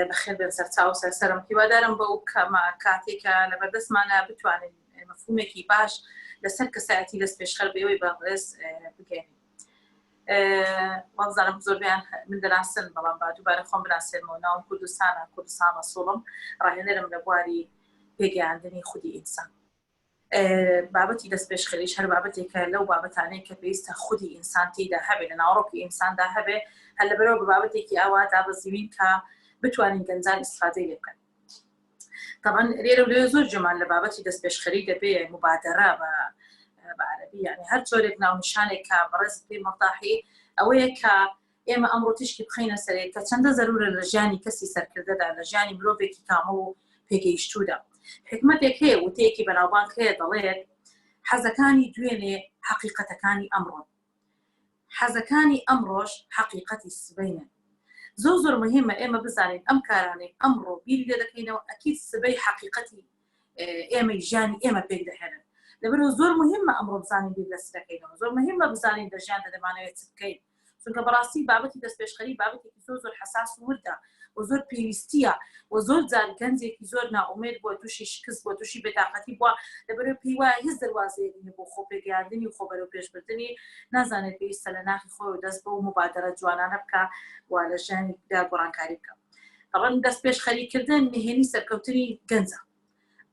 بەخێر بێن سەرچاو و سەرسەرم هیوادارم بەو کەمە کاتێک کە لەبەردەستمانە بتوانین مەفهومێکی باش لەسەر کەسایەتی دەست پێشخەر بەوەی بەڕێز بگەێنین وابزانم زۆربیان من دەناسن بەڵام با دووبارە خۆم بناسێنمەوە ناوم کوردستانە کوردستان ڕەسوڵم ڕاهێنەرم لە بواری پێگەیاندنی خودی ئینسان بابەتی دەستپێشخەریش هەر بابەتێکە لەو بابەتانەی کە پێویستە خودی ئینسان تێیدا هەبێ لە ناوەڕۆکی ئینساندا هەبێ هەر لەبەرەوە بە بابەتێکی ئاوا دابەزیوین کە بتوانین گەنجان ئیسفادەی لێ بکەن طبعا لێرە و لێ زۆر جومان لە بابەتی دەستپێشخەری دەبێ مبادرە بە بە عەرەبی یعنی هەر جۆرێک ناونیشانێک کە بەڕێز پێی مەرتاحی ئەوەیە کە ئێمە ئەمڕۆ تیشکی بخەینە سەرێ کە چەندە زەرورە لە ژیانی کەسی سەرکردەدا، لە ژیانی مرۆڤێکی کامڵ و پێگەیشتوودا. حیکمەتێک هەیە، وتەیەکی بەناوبانگ هەیە دەڵێت، حەزەکانی دوێنێ حەقیقەتەکانی ئەمڕۆن. حەزەکانی ئەمڕۆش حەقیقەتی سبەینن. زۆر زۆر مهمە ئێمە بزانین ئەم کارانەی ئەمڕۆ بیری لێ دەکەینەوە ئەکید سبەی حەقیقەتی ئێمەی ژیانی ئێمە پێک دەهێنن. لەبەرئەوە زۆر مهمە ئەمڕۆ بزانین بیر لە چ دەکەینەوە. زۆر مهمە بزانین لە ژیاندا دەمانەوێت چ بکەین. چونکە بەڕاستی بابەتی دەستپێشخەری بابەتێکی زۆر زۆر حەساس و وردە و زۆر پێویستیە و زۆر جار گەنجێکی زۆر نائومێد بووە تووشی شکست بووە تووشی بێتاقەتی بووە لەبەرەوە پێی وایە هیچ دەروازەیەک نییە بۆ خۆ پێگەیاندنی و خۆ بەرەو پێشبردنی نازانێت پێویستە لە ناخی خۆی و دەست بەو مبادرە جوانانە بکە و لە ژیانیدا گۆڕانکاری بکە ئەڵێم دەستپێشخەریکردن نهێنی سەرکەوتنی گەنجە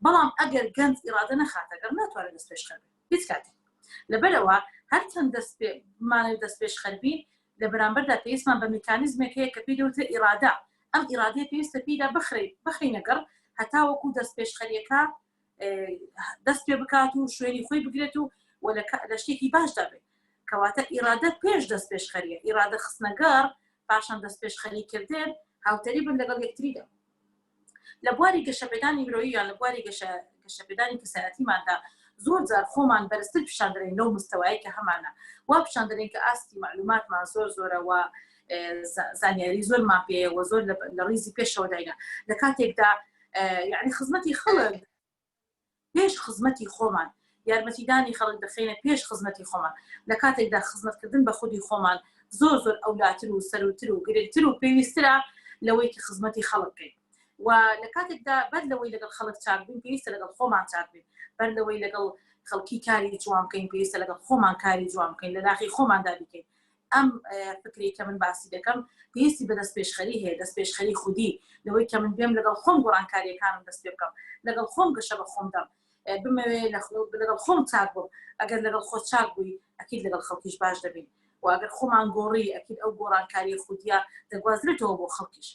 بەڵام ئەگەر گەنج ئیرادە نەخاتە گەڕ ناتوانێت دەستپێشخەر بێت هیچ کاتێک لەبەرئەوە هەرچەند دەست پێ بمانەوێت دەست پێشخەر بین لە بەرامبەردا پێویستمان بە میکانیزمێک هەیە کە پێی دەوترێت ئیرادە ئەم ئیرادەیە پێویستە پێیدا بخرێت بخەینە گەڕ هەتاوەکو دەست پێشخەریەکە دەست پێ بکات و شوێنی خۆی بگرێت و و لە شتێکی باشدا بێت کەواتە ئیرادە پێش دەست پێشخەریە ئیرادە خستنەگەڕ پاشان دەست پێشخەری کردن هاوتەری بن لەگەڵ یەکتریدا لە بواری گەشەپێدانی مرۆیی یان لە بواری گەشەپێدانی کەسایەتیماندا زۆر جار خۆمان بەرزتر پیشان دەدەین لەو مستەوایەی کە هەمانە وا پیشان دەدەین کە ئاستی مەعلوماتمان زۆر زۆرە و زانیاری زۆرمان پێیە و زۆر لە ڕیزی پێشەوە داینە لە کاتێکدا یعنی خزمەتی خەڵک پێش خزمەتی خۆمان، یارمەتیدانی خەڵک دەخەینە پێش خزمەتی خۆمان، لە کاتێکدا خزمەتکردن بە خودی خۆمان زۆر زۆر ئەولاتر و سەرووتر و گرنگتر و پێویستترە لەوەی کە خزمەتی خەڵک بکەین. و لە کاتێکدا بەر لەوەی لەگەڵ خەڵک چاک بین پێویستە لەگەڵ خۆمان چاک بین، بەر لەوەی لەگەڵ خەڵکی کاری جوان بکەین پێویستە لەگەڵ خۆمان کاری جوان بکەین، لە ناخی خۆماندا بیکەین. ئەم فکرەی کە من باسی دەکەم پێویستی بە دەستپێشخەری هەیە، دەستپێشخەری خودی، لەوەی کە من بێم لەگەڵ خۆم گۆڕانکارییەکانم دەست پێ بکەم، لەگەڵ خۆم گەشە بە خۆم دەم، بمەوێ لەگەڵ خۆم چاک بم، ئەگەر لەگەڵ خۆت چاک بووی ئەکید لەگەڵ خەڵکیش باش دەبین و ئەگەر خۆمان گۆڕی ئەکید ئەو گۆڕانکارییە خودییە دەگوازرێتەوە بۆ خەڵکیش.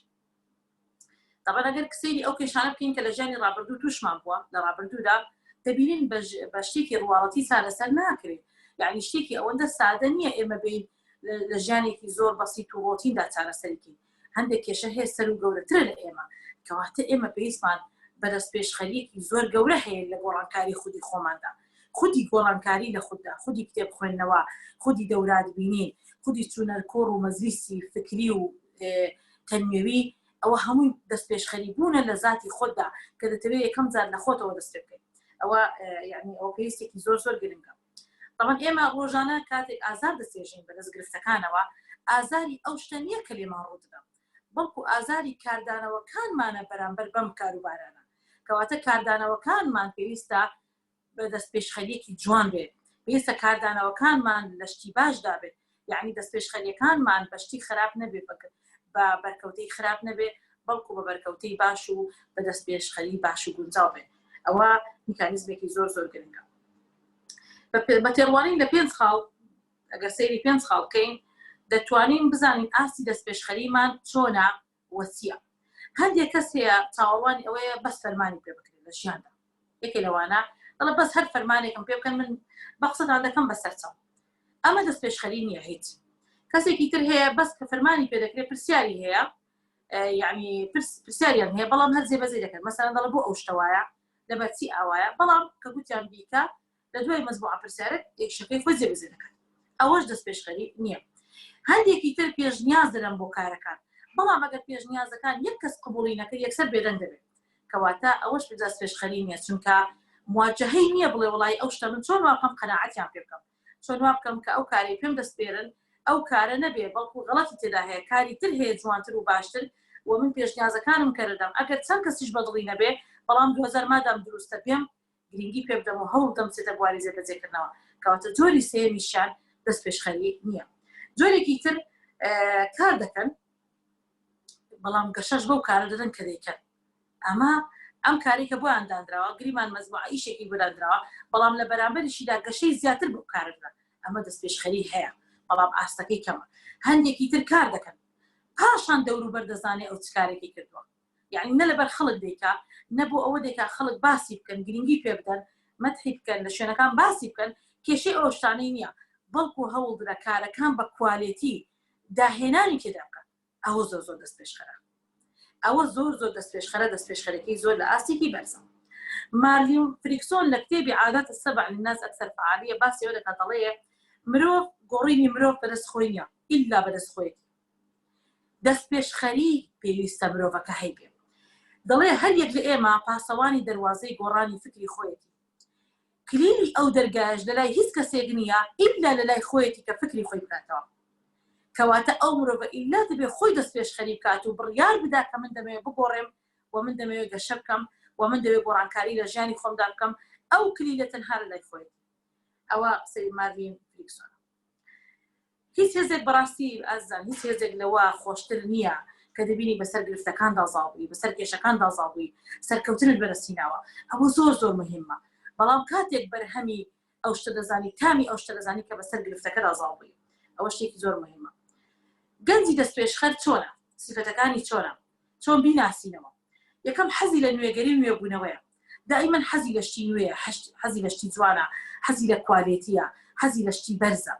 تەبعەن ئەگەر سەیری ئەو کێشانە بکەین کە لە ژیانی ڕابردوو تووشمان بووە لە ڕابردوودا دەبینین بە شتێکی ڕواڵەتی چارەسەر ناکرێت یعنی شتێکی ئەوەندە سادە نییە ئێمە بین لە ژیانێکی زۆر بەسیت و ڕۆتیندا چارەسەریکەین هەندێک کێشە هەیە سەر و گەورەترە لە ئێمە کەواتە ئێمە پێویستمان بەدەست پێشخەریەکی زۆر گەورە هەیە لە گۆڕانکاری خودی خۆماندا خودی گۆڕانکاری لە خوددا خودی کتێب خوێندنەوە خودی دەورات بینین خودی چوونە کۆڕ و مەجلیسی فکری و تەنمێوی ئەوە هەمووی دەستپێشخەری بوونە لە زاتی خۆتدا کە دەتەوێت یەکەم جار لە خۆتەوە دەست پێ بکەیت ئەوە یعنی ئەوە پێویستێکی زۆر زۆر گرنگە طبعا ئێمە ڕۆژانە کاتێک ئازار دەچێژین بەدەست گرفتەکانەوە ئازاری ئەو شتە نییە کە لێمان ڕوودەدا بەڵکو ئازاری کاردانەوەکانمانە بەرامبەر بەم کاروبارانە کەواتە کاردانەوەکانمان پێویستە بە دەستپێشخەریەکی جوان بێت پێویستە کاردانەوەکانمان لە شتی باشدا بێت یعنی دەستپێشخەریەکانمان بە شتی خراپ نەبێت بە بەرکەوتەی خراپ نەبێت بەڵکو بە بەرکەوتەی باش و بە دەستپێشخەری باش و گونجاو بێت ئەوە میکانیزمێکی زۆر زۆر گرنگە بە تێڕوانین لە پێنج خاڵ ئەگەر سەیری پێنج خاڵ بکەین دەتوانین بزانین ئاستی دەستپێشخەریمان چۆنە وەچیە هەندێک کەس هەیە چاوەڕوانی ئەوەیە بەس فەرمانی پێ بکرێت لە ژیاندا یەکێ لەوانە دەڵێ بەس هەر فەرمانێکم پێ بکەن من بە قسەتان دەکەم بەسەر چاو ئەمە دەست پێشخەری نییە هیچ کەسێکی تر هەیە بەس کە فەرمانی پێ دەکرێت پرسیاری هەیە یعنی پرسیاریان هەیە بەڵام هەر جێبەجێ دەکەن مەسەلەن دەڵێ بۆ ئەو شتە وایە لەبەر چی ئاوایە بەڵام کە گوتیان بیکە لە دوای مەجموعە پرسیارێک ئیشەکەی خۆی جێبەجێ دەکات ئەوەش دەستپێشخەری نییە هەندێکی تر پێشنیاز دەدەن بۆ کارەکان بەڵام ئەگەر پێشنیازەکان یەک کەس قبوڵی نەکرد یەکسەر بێدەنگ دەبێت کەواتە ئەوەش دەستپێشخەری نییە چونکە مواجهەی نییە بڵێ وڵی ئەو شتە من چۆن وا بکەم قەناعەتیان پێ بکەم چۆن وا بکەم کە ئەو کارەی پێم دەسپێرن ئەو کارە نەبێ بەڵکو غەڵەتی تێدا هەیە کاری تر هەیە جوانتر و باشتر. و من پێشنیازەکانم کەردەم ئەگەر چەند کەسیش بەدڵی نەبێ بەڵام دوهەزار مادام دروستە پێم گرنگی پێ بدەم و هەوڵ بدەم بچێتە بواری جێبەجێکردنەوە کەواتە جۆری سێیەمیشیان دەستپێشخەری نییە جۆرێکی تر کار دەکەن بەڵام گەشەش بەو کارە دەدەن کە دەیکەن ئەمە ئەم کاری کە بۆیان دانراوە گریمان مەزموعە ئیشێکی بۆ دانراوە بەڵام لە بەرامبەریشیدا گەشەی زیاتر بۆ کارە دەدەن ئەمە دەستپێشخەری هەیە بەڵام ئاستەکەی کەمە هەندێکی تر کار دەکەن پاشان دەوروبەر دەزانێ ئەو چ کارێکی کردووە یعنی نە لەبەر خەڵک دەیکا نە بۆ ئەوە دەیکا خەڵک باسی بکەن گرنگی پێ بدەن مەتحی بکەن لە شوێنەکان باسی بکەن کێشەی ئەو شتانەی نییە بەڵکو هەوڵ بدە کارەکان بە کوالێتی داهێنانی تێدا بکە ئەوە زۆر زۆر دەست پێشخەرە ئەوە زۆر زۆر دەست پێشخەرە دەست پێشخەرەکەی زۆر لە ئاستێکی بەرزە مارلین فریکسۆن لە کتێبی عادات السبع للناس اکثر فعالیە باسی ئەوە دەکات دەڵێ مرۆڤ گۆڕینی مرۆڤ بەدەست خۆی نییە ئیلا بەدەست خۆیەتی دەستپێشخەری پێویستە مرۆڤەکە هەیبێ. دەڵێ هەر یەک لە ئێمە پاسەوانی دەروازەی گۆڕانی فکری خۆیەتی. کلیلی ئەو دەرگایەش لەلای هیچ کەسێک نییە ئیلا لەلای خۆیەتی کە فکری خۆی بکاتەوە. کەواتە ئەو مرۆڤە ئیلا دەبێ خۆی دەستپێشخەری بکات و بڕیار بدا کە من دەمەوێ بگۆڕێم و من دەمەوێ گەشە بکەم و من دەوێ گۆڕانکاری لە ژیانی خۆمدا بکەم، ئەو کلیلە تەنها لەلای خۆیەتی. ئەوە قسەی مارلین فریکسۆنە. هیچ هێزێک بەڕاستی ئازیزان هیچ هێزێک لەوە خۆشتر نییە کە دەبینی بەسەر گرفتەکاندا زاڵ بووی بەسەر کێشەکاندا زاڵ بووی سەرکەوتنت بەدەستهیناوە ئەوە زۆر زۆر مهمە بەڵام کاتێک بەرهەمی ئەو شتە دەزانی تامی ئەو شتە دەزانی کە بەسەر گرفتەکەدا زاڵ بووی ئەوە شتێکی زۆر مهمە گەنجی دەستپێشخەر چۆنە سیفەتەکانی چۆنە چۆن بیناسینەوە؟ یەکەم حەزی لە نوێگەری و نوێبوونەوەیە، دائیمەن حەزی لە شتی نوێیە، حەزی لە شتی جوانە، حەزی لە کوالێتییە، حەزی لە شتی بەرزە.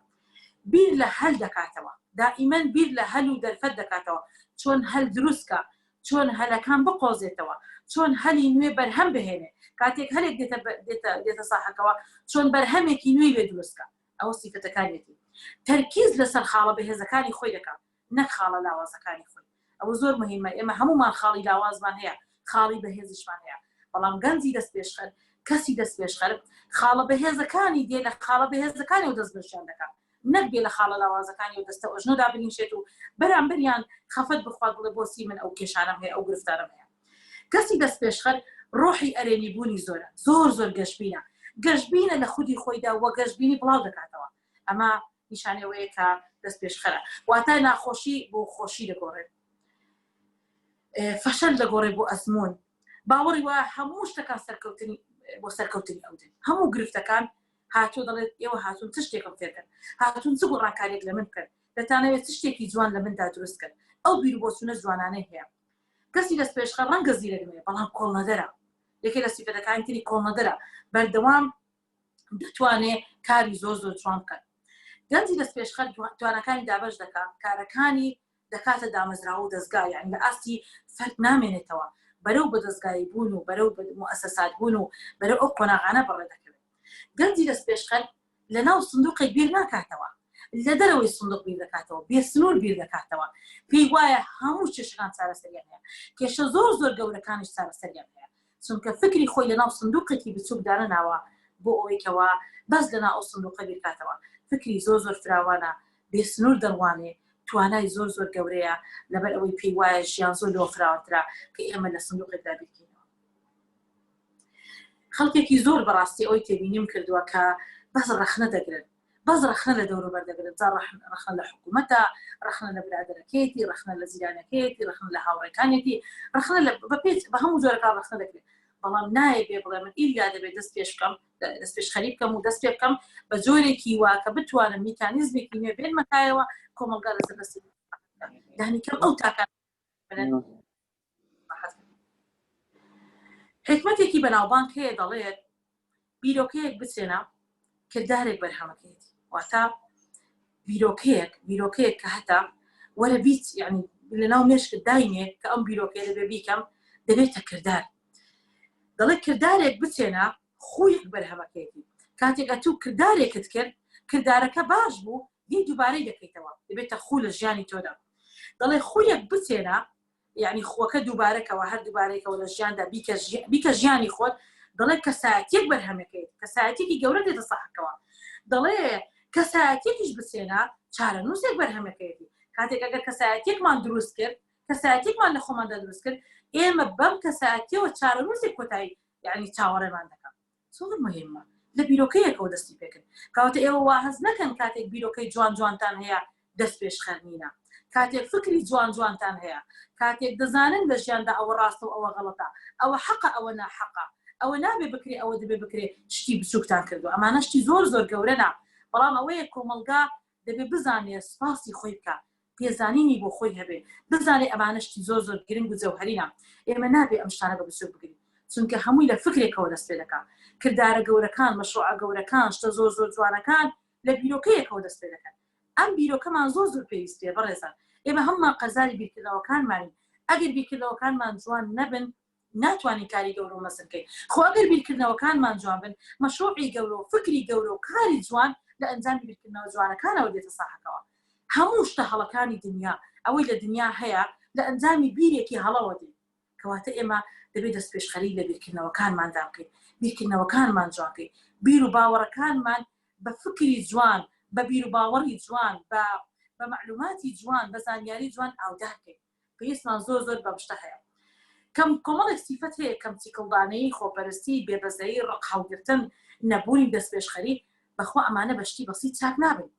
بیر لە هەل دەکاتەوە، دائیمەن بیر لە هەل و دەرفەت دەکاتەوە، چۆن هەل دروست کا، چۆن هەلەکان بقۆزێتەوە، چۆن هەلی نوێ بەرهەم بهێنێ، کاتێک هەلێک دێتە دێتە دێتە ساحەکەوە، چۆن بەرهەمێکی نوێی لێ دروست کا، ئەوە سیفەتەکانیەتی. تەرکیز لەسەر خاڵە بەهێزەکانی خۆی دەکا، نەک خاڵە لاوازەکانی خۆی ئەوە زۆر مهمە ئێمە هەمومان خاڵی لاوازمان هەیە خاڵی بەهێزیشمان هەیە بەڵام گەنجی دەست پێشخەر کەسی دەست پێشخەر خاڵە بەهێزەکانی دێ لە خاڵە بەهێزەکانی و دەست بەشیان دەکات نەک بێ لە خاڵە لاوازەکانی و دەستە ئۆژنۆ دابنیشێت و بەرامبەریان خەفەت بخوات بڵێ بۆسی من ئەو کێشانم هەیە ئەو گرفتارم هەیە کەسی دەست پێشخەر ڕۆحی ئەرێنی بوونی زۆرە زۆر زۆر گەشبینە گەشبینە لە خودی خۆیدا وە گەشبینی بڵاو دەکاتەوە ئەمە نیشانەی ئەوەیە کە دەستپێشخەرە واتە ناخۆشی بۆ خۆشی دەگۆڕێت فەشەل دەگۆڕێت بۆ ئەزموون باوەڕی وایە هەموو شتەکان سەرکەوتنی بۆ سەرکەوتنی ئەو دێن هەموو گرفتەکان هاتوو دەڵێت ئێوە هاتوون چ شتێکم فێرکەن هاتوون چ گۆڕانکاریێک لە من بکەن دەتانەوێت چ شتێکی جوان لە مندا دروست کەن ئەو بیر و بۆچوونە جوانانەی هەیە کەسی دەست پێشخەر ڕەنگە زیرەک نەبێت بەڵام کۆڵنەدەرە یەکێ لە سیفەتەکانی تری کۆڵنەدەرە بەردەوام دەتوانێ کاری زۆر زۆر جوان بکات گەنجی دەست پێشخەر توانەکانی دابەش دەکات کارەکانی دەکاتە دامەزراوە و دەستگا یعنی لە ئاستی فەرد نامێنێتەوە بەرەو بە دەستگایی بوون و بەرەو موئەسەسات بوون و بەرەو ئەو قۆناغانە بەڕێ دەکەوێت گەنجی دەست پێشخەر لە ناو سندوقێک بیر ناکاتەوە لە دەرەوەی سندوق بیر دەکاتەوە بێ سنوور بیر دەکاتەوە پێی وایە هەموو کێشەکان چارەسەریان هەیە کێشە زۆر زۆر گەورەکانیش چارەسەریان هەیە چونکە فکری خۆی لەناو سندوقێکی بچوک دانەناوە بۆ ئەوەی کەوا بەس لەناو ئەو سندوقە بیرکاتەوە، فکری زۆر زۆر فراوانە، بێ سنور دەڕوانێ، توانای زۆر زۆر گەورەیە، لەبەر ئەوەی پێی وایە ژیان زۆر لەوە فراوانترە کە ئێمە لە سندوقێکدا بیرکەینەوە. خەڵکێکی زۆر بەڕاستی ئەوەی تێبینیم کردووە کە بەس ڕەخنە دەگرن، بەس ڕەخنە لە دەوروبەر دەگرن جا ڕەخنە لە حکوومەتە ڕەخنە لە برادەرەکەیەتی ڕەخنە لە جیرانەکەیەتی ڕەخنە لە هاوڕێکانیەتی ڕەخنە لە بەپێچ بە هەموو جۆرەکان ڕەخنە دەکرێت بەڵام نایە بێ بڵێ من ئیلا دەبێت دەست پێش بکەم دەست پێشخەری بکەم و دەست پێ بکەم بە جۆرێکی وا کە بتوانم میکانیزمێکی نوێ بێنمە کایەوە کۆمەڵگا لەسەر دەستی دانیکەم ئەو تاکان حیکمەتێکی بەناوبانگ هەیە دەڵێت بیرۆکەیەک بچێنە کردارێک بەرهەمەکەیەتی واتە بیرۆکەیەک بیرۆکەیەک کە هەتا وەرە بیت یعنی لەناو مێشکت داینێ کە ئەم بیرۆکەیە دەبێ بیکەم دەبێتە کردار دەڵێ کردارێک بچێنە خویەک بەرهەمەکەیەتی کاتێک ئەتوو کردارێکت کرد کردارەکە باش بوو دی دووبارەی دەکەیتەوە دەبێتە خوو لە ژیانی تۆدا دەڵێ خویەک بچێنە یعنی خوەکە دووبارەکەوە هەر دووبارەیەکەوە لە ژیاندا بیکە بیکە ژیانی خۆت دەڵێ کەسایەتیەک بەرهەمەکەیت کەسایەتێکی گەورە دێتە ساحەکەوە دەڵێ کەسایەتێکیش بچێنە چارەنووسێک بەرهەمەکەیەتی کاتێک ئەگەر کەسایەتێکمان دروست کرد. کەسایەتێکمان لە خۆماندا دروست کرد، ئێمە بەم کەسایەتیەوە چارەنووسێک کۆتایی یعنی چاوەڕێمان دەکا. زۆر مهمە لە بیرۆکەیەکەوە دەستی پێکرد. کەواتە ئێوە وا هەست نەکەن کاتێک بیرۆکەی جوان جوانتان هەیە دەست پێشخەر نینە، کاتێک فکری جوان جوانتان هەیە، کاتێک دەزانن لە ژیاندا ئەوە ڕاستە و ئەوە غەڵەتە، ئەوە حەقە ئەوە ناحەقە، ئەوە نابێ بکرێ ئەوە دەبێ بکرێ، شتی بچووکتان کردووە. ئەمانە شتی زۆر زۆر گەورەنە، بەڵام ئەوەیە کۆمەڵگا دەبێ بزانێ سوپاسی خۆی بکا، پێزانینی بۆ خۆی هەبێ، بزانێ ئەمانە شتی زۆر زۆر گرنگ و جەوهەرینە. ئێمە نابێ ئەم شتانە بە بچووک بگرین، چونکە هەمووی لە فکرێکەوە دەست پێ دەکا. کردارە گەورەکان، مەشروعە گەورەکان، شتە زۆر زۆر جوانەکان لە بیرۆکەیەکەوە دەست پێ دەکەن. ئەم بیرۆکەمان زۆر زۆر پێویست پێ بەڕێزان. ئێمە هەموومان قەرزاری بیرکردنەوەکانمانین. ئەگەر بیرکردنەوەکانمان جوان نەبن، ناتوانین کاری گەورە و مەزن بکەین. خۆ ئەگەر بیرکردنەوەکانمان جوان بن، مەشروعی گەورە و فکری گەورە و کاری جوان لە ئەنجامی بیرکردنەوە جوانەکانەوە دێتە ساحەکەوە. هەموو شتە هەڵەکانی دنیا، ئەوەی لە دنیا هەیە، لە ئەنجامی بیرێکی هەڵەوە دێ. کەواتە ئێمە دەبێ دەستپێشخەری لە بیرکردنەوەکانماندا بکەین، بیرکردنەوەکانمان جوان کەین، بیر و باوەڕەکانمان بە فکری جوان، بە بیر و باوەڕی جوان، بە بە مەعلوماتی جوان، بە زانیاری جوان ئاودار کەین. پێویستمان زۆر زۆر بەم شتە هەیە. کەم کۆمەڵێک سیفەت هەیە، کەم چیکڵدانەیی، خۆپەرستی، بێبەزەیی، ڕق هەڵگرتن، نەبوونی دەستپێشخەری، بەخوا ئەمانە بە شتی بەسیت چاک نابن.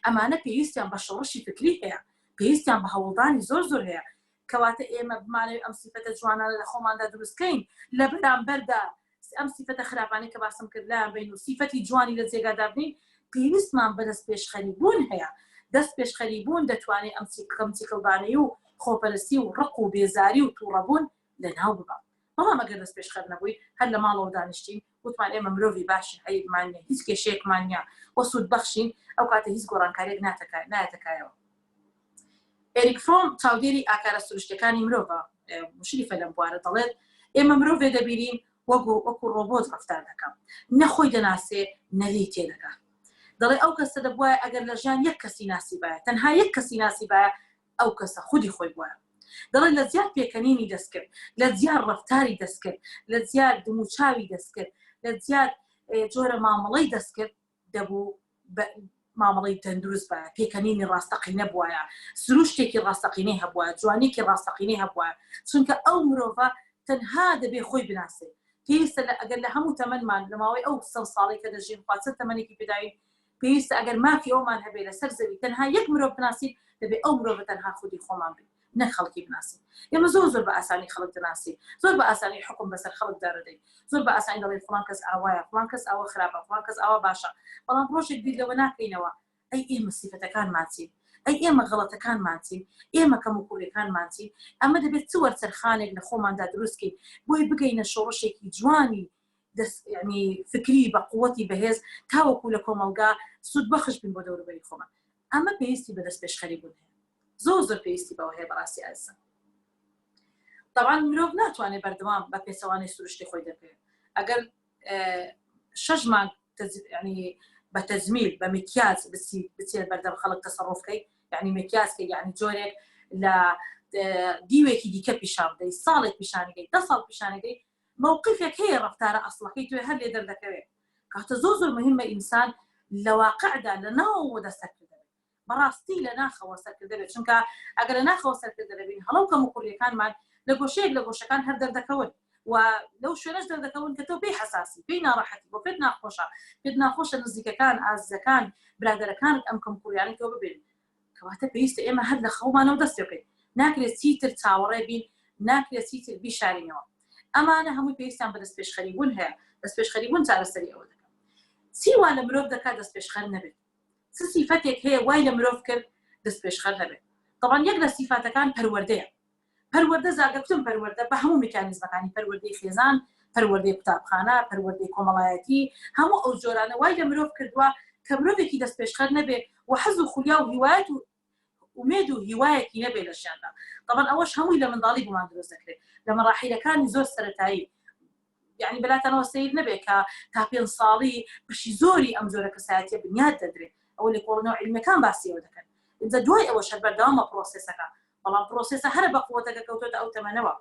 ئەمانە پێویستیان بە شۆڕشی فکری هەیە، پێویستیان بە هەوڵدانی زۆر زۆر هەیە. کەواتە ئێمە بمانەوێت ئەم سیفەتە جوانانە لە خۆماندا دروست کەین، لە بەرامبەردا ئەم سیفەتە خراپانەی کە باسم کرد لایان بەین و سیفەتی جوانی لە جێگا دابنێین، پێویستمان بە دەستپێشخەری بوون هەیە. دەستپێشخەری بوون دەتوانێت ئەم کەم چیکڵدانەیی و خۆپەرستی و ڕق و بێزاری و تووڕەبوون لەناو ببا. بەڵام ئەگەر دەستپێشخەر نەبووی، هەر لە ماڵەوە دانیشتین، وتمان ئێمە مرۆڤی باشین، عەیبمان نییە، هیچ کێشەیەکمان نییە و سوودبەخشین، ئەو کاتە هیچ گۆڕانکارییەک نایەتە کایەوە. ئێریک فرۆم چاودێری ئاکارە سروشتیەکانی مرۆڤە، مشریفە لەم بوارە، دەڵێت ئێمە مرۆڤێ دەبینین وەکو وەکو ڕۆبۆت ڕەفتار دەکا، نە خۆی دەناسێ نە لێی تێدەگا. دەڵێ ئەو کەسە دەبوایە ئەگەر لە ژیان یەک کەسی ناسیبایە، تەنها یەک کەسی ناسیبایە، ئەو کەسە خودی خۆی بوایە. دەڵێت لە زیاد پێکەنینی دەستکرد، لە زیاد ڕەفتاری دەستکرد، لە زیاد دموچاوی دەستکرد، لە زیاد جۆرە مامەڵەی دەستکرد، دەبوو مامەڵەی تەندروست بایە، پێکەنینی ڕاستەقینە بوایە، سروشتێکی ڕاستەقینەی هەبوایە، جوانیەکی ڕاستەقینەی هەبوایە، چونکە ئەو مرۆڤە تەنها دەبێ خۆی بناسێ. پێویستە لە ئەگەر لە هەموو تەمەنمان لە ماوەی ئەو سەد ساڵەی کە دەژین خوا چەند تەمەنێکی پێداوین، پێویستە ئەگەر مافی ئەومان هەبێ لەسەر زەوی تەنها یەک مرۆڤ بناسین، دەبێ ئەو مرۆڤە تەنها خودی خۆمان بین. نەک خەڵکی بناسین. ئێمە زۆر زۆر بە ئاسانی خەڵک دەناسین، زۆر بە ئاسانی حوکم بەسەر خەڵکدا دەدەین، زۆر بە ئاسانی دەڵێین فڵان کەس ئاوایە، فڵان کەس ئاوە خراپە، فڵان کەس ئاوا باشە، بەڵام ڕۆژێک بیر لەوە ناکەینەوە ئەی ئێمە سیفەتەکانمان چین؟ ئەی ئێمە غەڵەتەکانمان چین؟ ئێمە کەموکوڕیەکانمان چین؟ ئەمە دەبێت چ وەرچەرخانێک لە خۆماندا دروست کەین بۆی بگەینە شۆڕشێکی جوانی دەست یعنی فکری بە قوتی بەهێز تاوەکو لە کۆمەڵگا سوودبەخش بین بۆ دەوروبەری خۆمان. ئەمە پێویستی بە دەستپێشخەری بوون هەیە. زۆر زۆر پێویستی بەوە هەیە بەڕاستی ئازیزم. تەبعەن مرۆڤ ناتوانێت بەردەوام بە پێچەوانەی سروشتی خۆی دەربکەوێت. ئەگەر شەش مانگ یعنی بە تەجمیل بە مکیاج بچێت بەردەم خەڵک تەسەڕوف کەی، یعنی مکیاج کەی، یعنی جۆرێک لە دیوێکی دیکە پیشان بدەی، ساڵێک پیشانی دەی، 10 ساڵ پیشانی دەی، موقفێک هەیە ڕەفتارە ئەسڵەکەی توێ هەر لێ دەردەکەوێت. کاتە زۆر زۆر مهمە ئینسان لە واقعدا لە ناوەوە دەسەرکردە بێت. بەڕاستی لە ناخەوە سەرکردە بێت، چونکە ئەگەر لە ناخەوە سەرکردە نەبین هەڵە و کەموکوڕییەکانمان لە گۆشەیەک لە گۆشەکان هەر دەردەکەون و لەو شوێنەش دەردەکەون کە تۆ پێی حەساسی، پێی ناڕەحەتی، بۆ پێت ناخۆشە، پێت ناخۆشە نزیکەکان، ئازیزەکان، برادەرەکانت ئەم کەموکوڕیانەی تۆ ببینن. کەواتە پێویستە ئێمە هەر لە خەومانەوە دەست پێ بکەین، ناکرێت چیتر چاوەڕێ بین، ناکرێت چیتر بیشارینەوە. ئەمانە هەمووی پێویستیان بە دەستپێشخەری بوون هەیە، دەستپێشخەری بوون چارەسەری ئەوە دەکات. چی وا لە مرۆڤ دەکات دەستپێشخەر نەبێت؟ چ سیفەتێک هەیە وای لە مرۆڤ کرد دەستپێشخەر نەبێت؟ تەبعەن یەک لە سیفاتەکان پەروەردەیە. پەروەردە زاگە کوتم پەروەردە بە هەموو میکانیزمەکانی پەروەردەی خێزان، پەروەردەی قوتابخانە، پەروەردەی کۆمەڵایەتی، هەموو ئەو جۆرانە وای لە مرۆڤ کردووە کە مرۆڤێکی دەستپێشخەر نەبێ و حەز و خولیا و هیوایەت و ئومێد و هیوایەکی نەبێ لە ژیاندا. تەبعەن ئەوەش هەمووی لە منداڵی بۆمان دروست دەکرێت لە مەراحیلەکانی زۆر سەرەتایی. یعنی بەلاتانەوە سەیر نەبێ کە تا پێنج ساڵی بەشی زۆری ئەم جۆرە کەسایەتیە بنیات دەدرێت. ئەوە لێکۆڵینەوە عیلمیەکان باسی ئەوە دەکەن. ئینجا دوای ئەوەش هەر بەردەوامە process ەکە، بەڵام process ە هەرە بەقوەتەکە کەوتۆتە ئەو تەمەنەوە.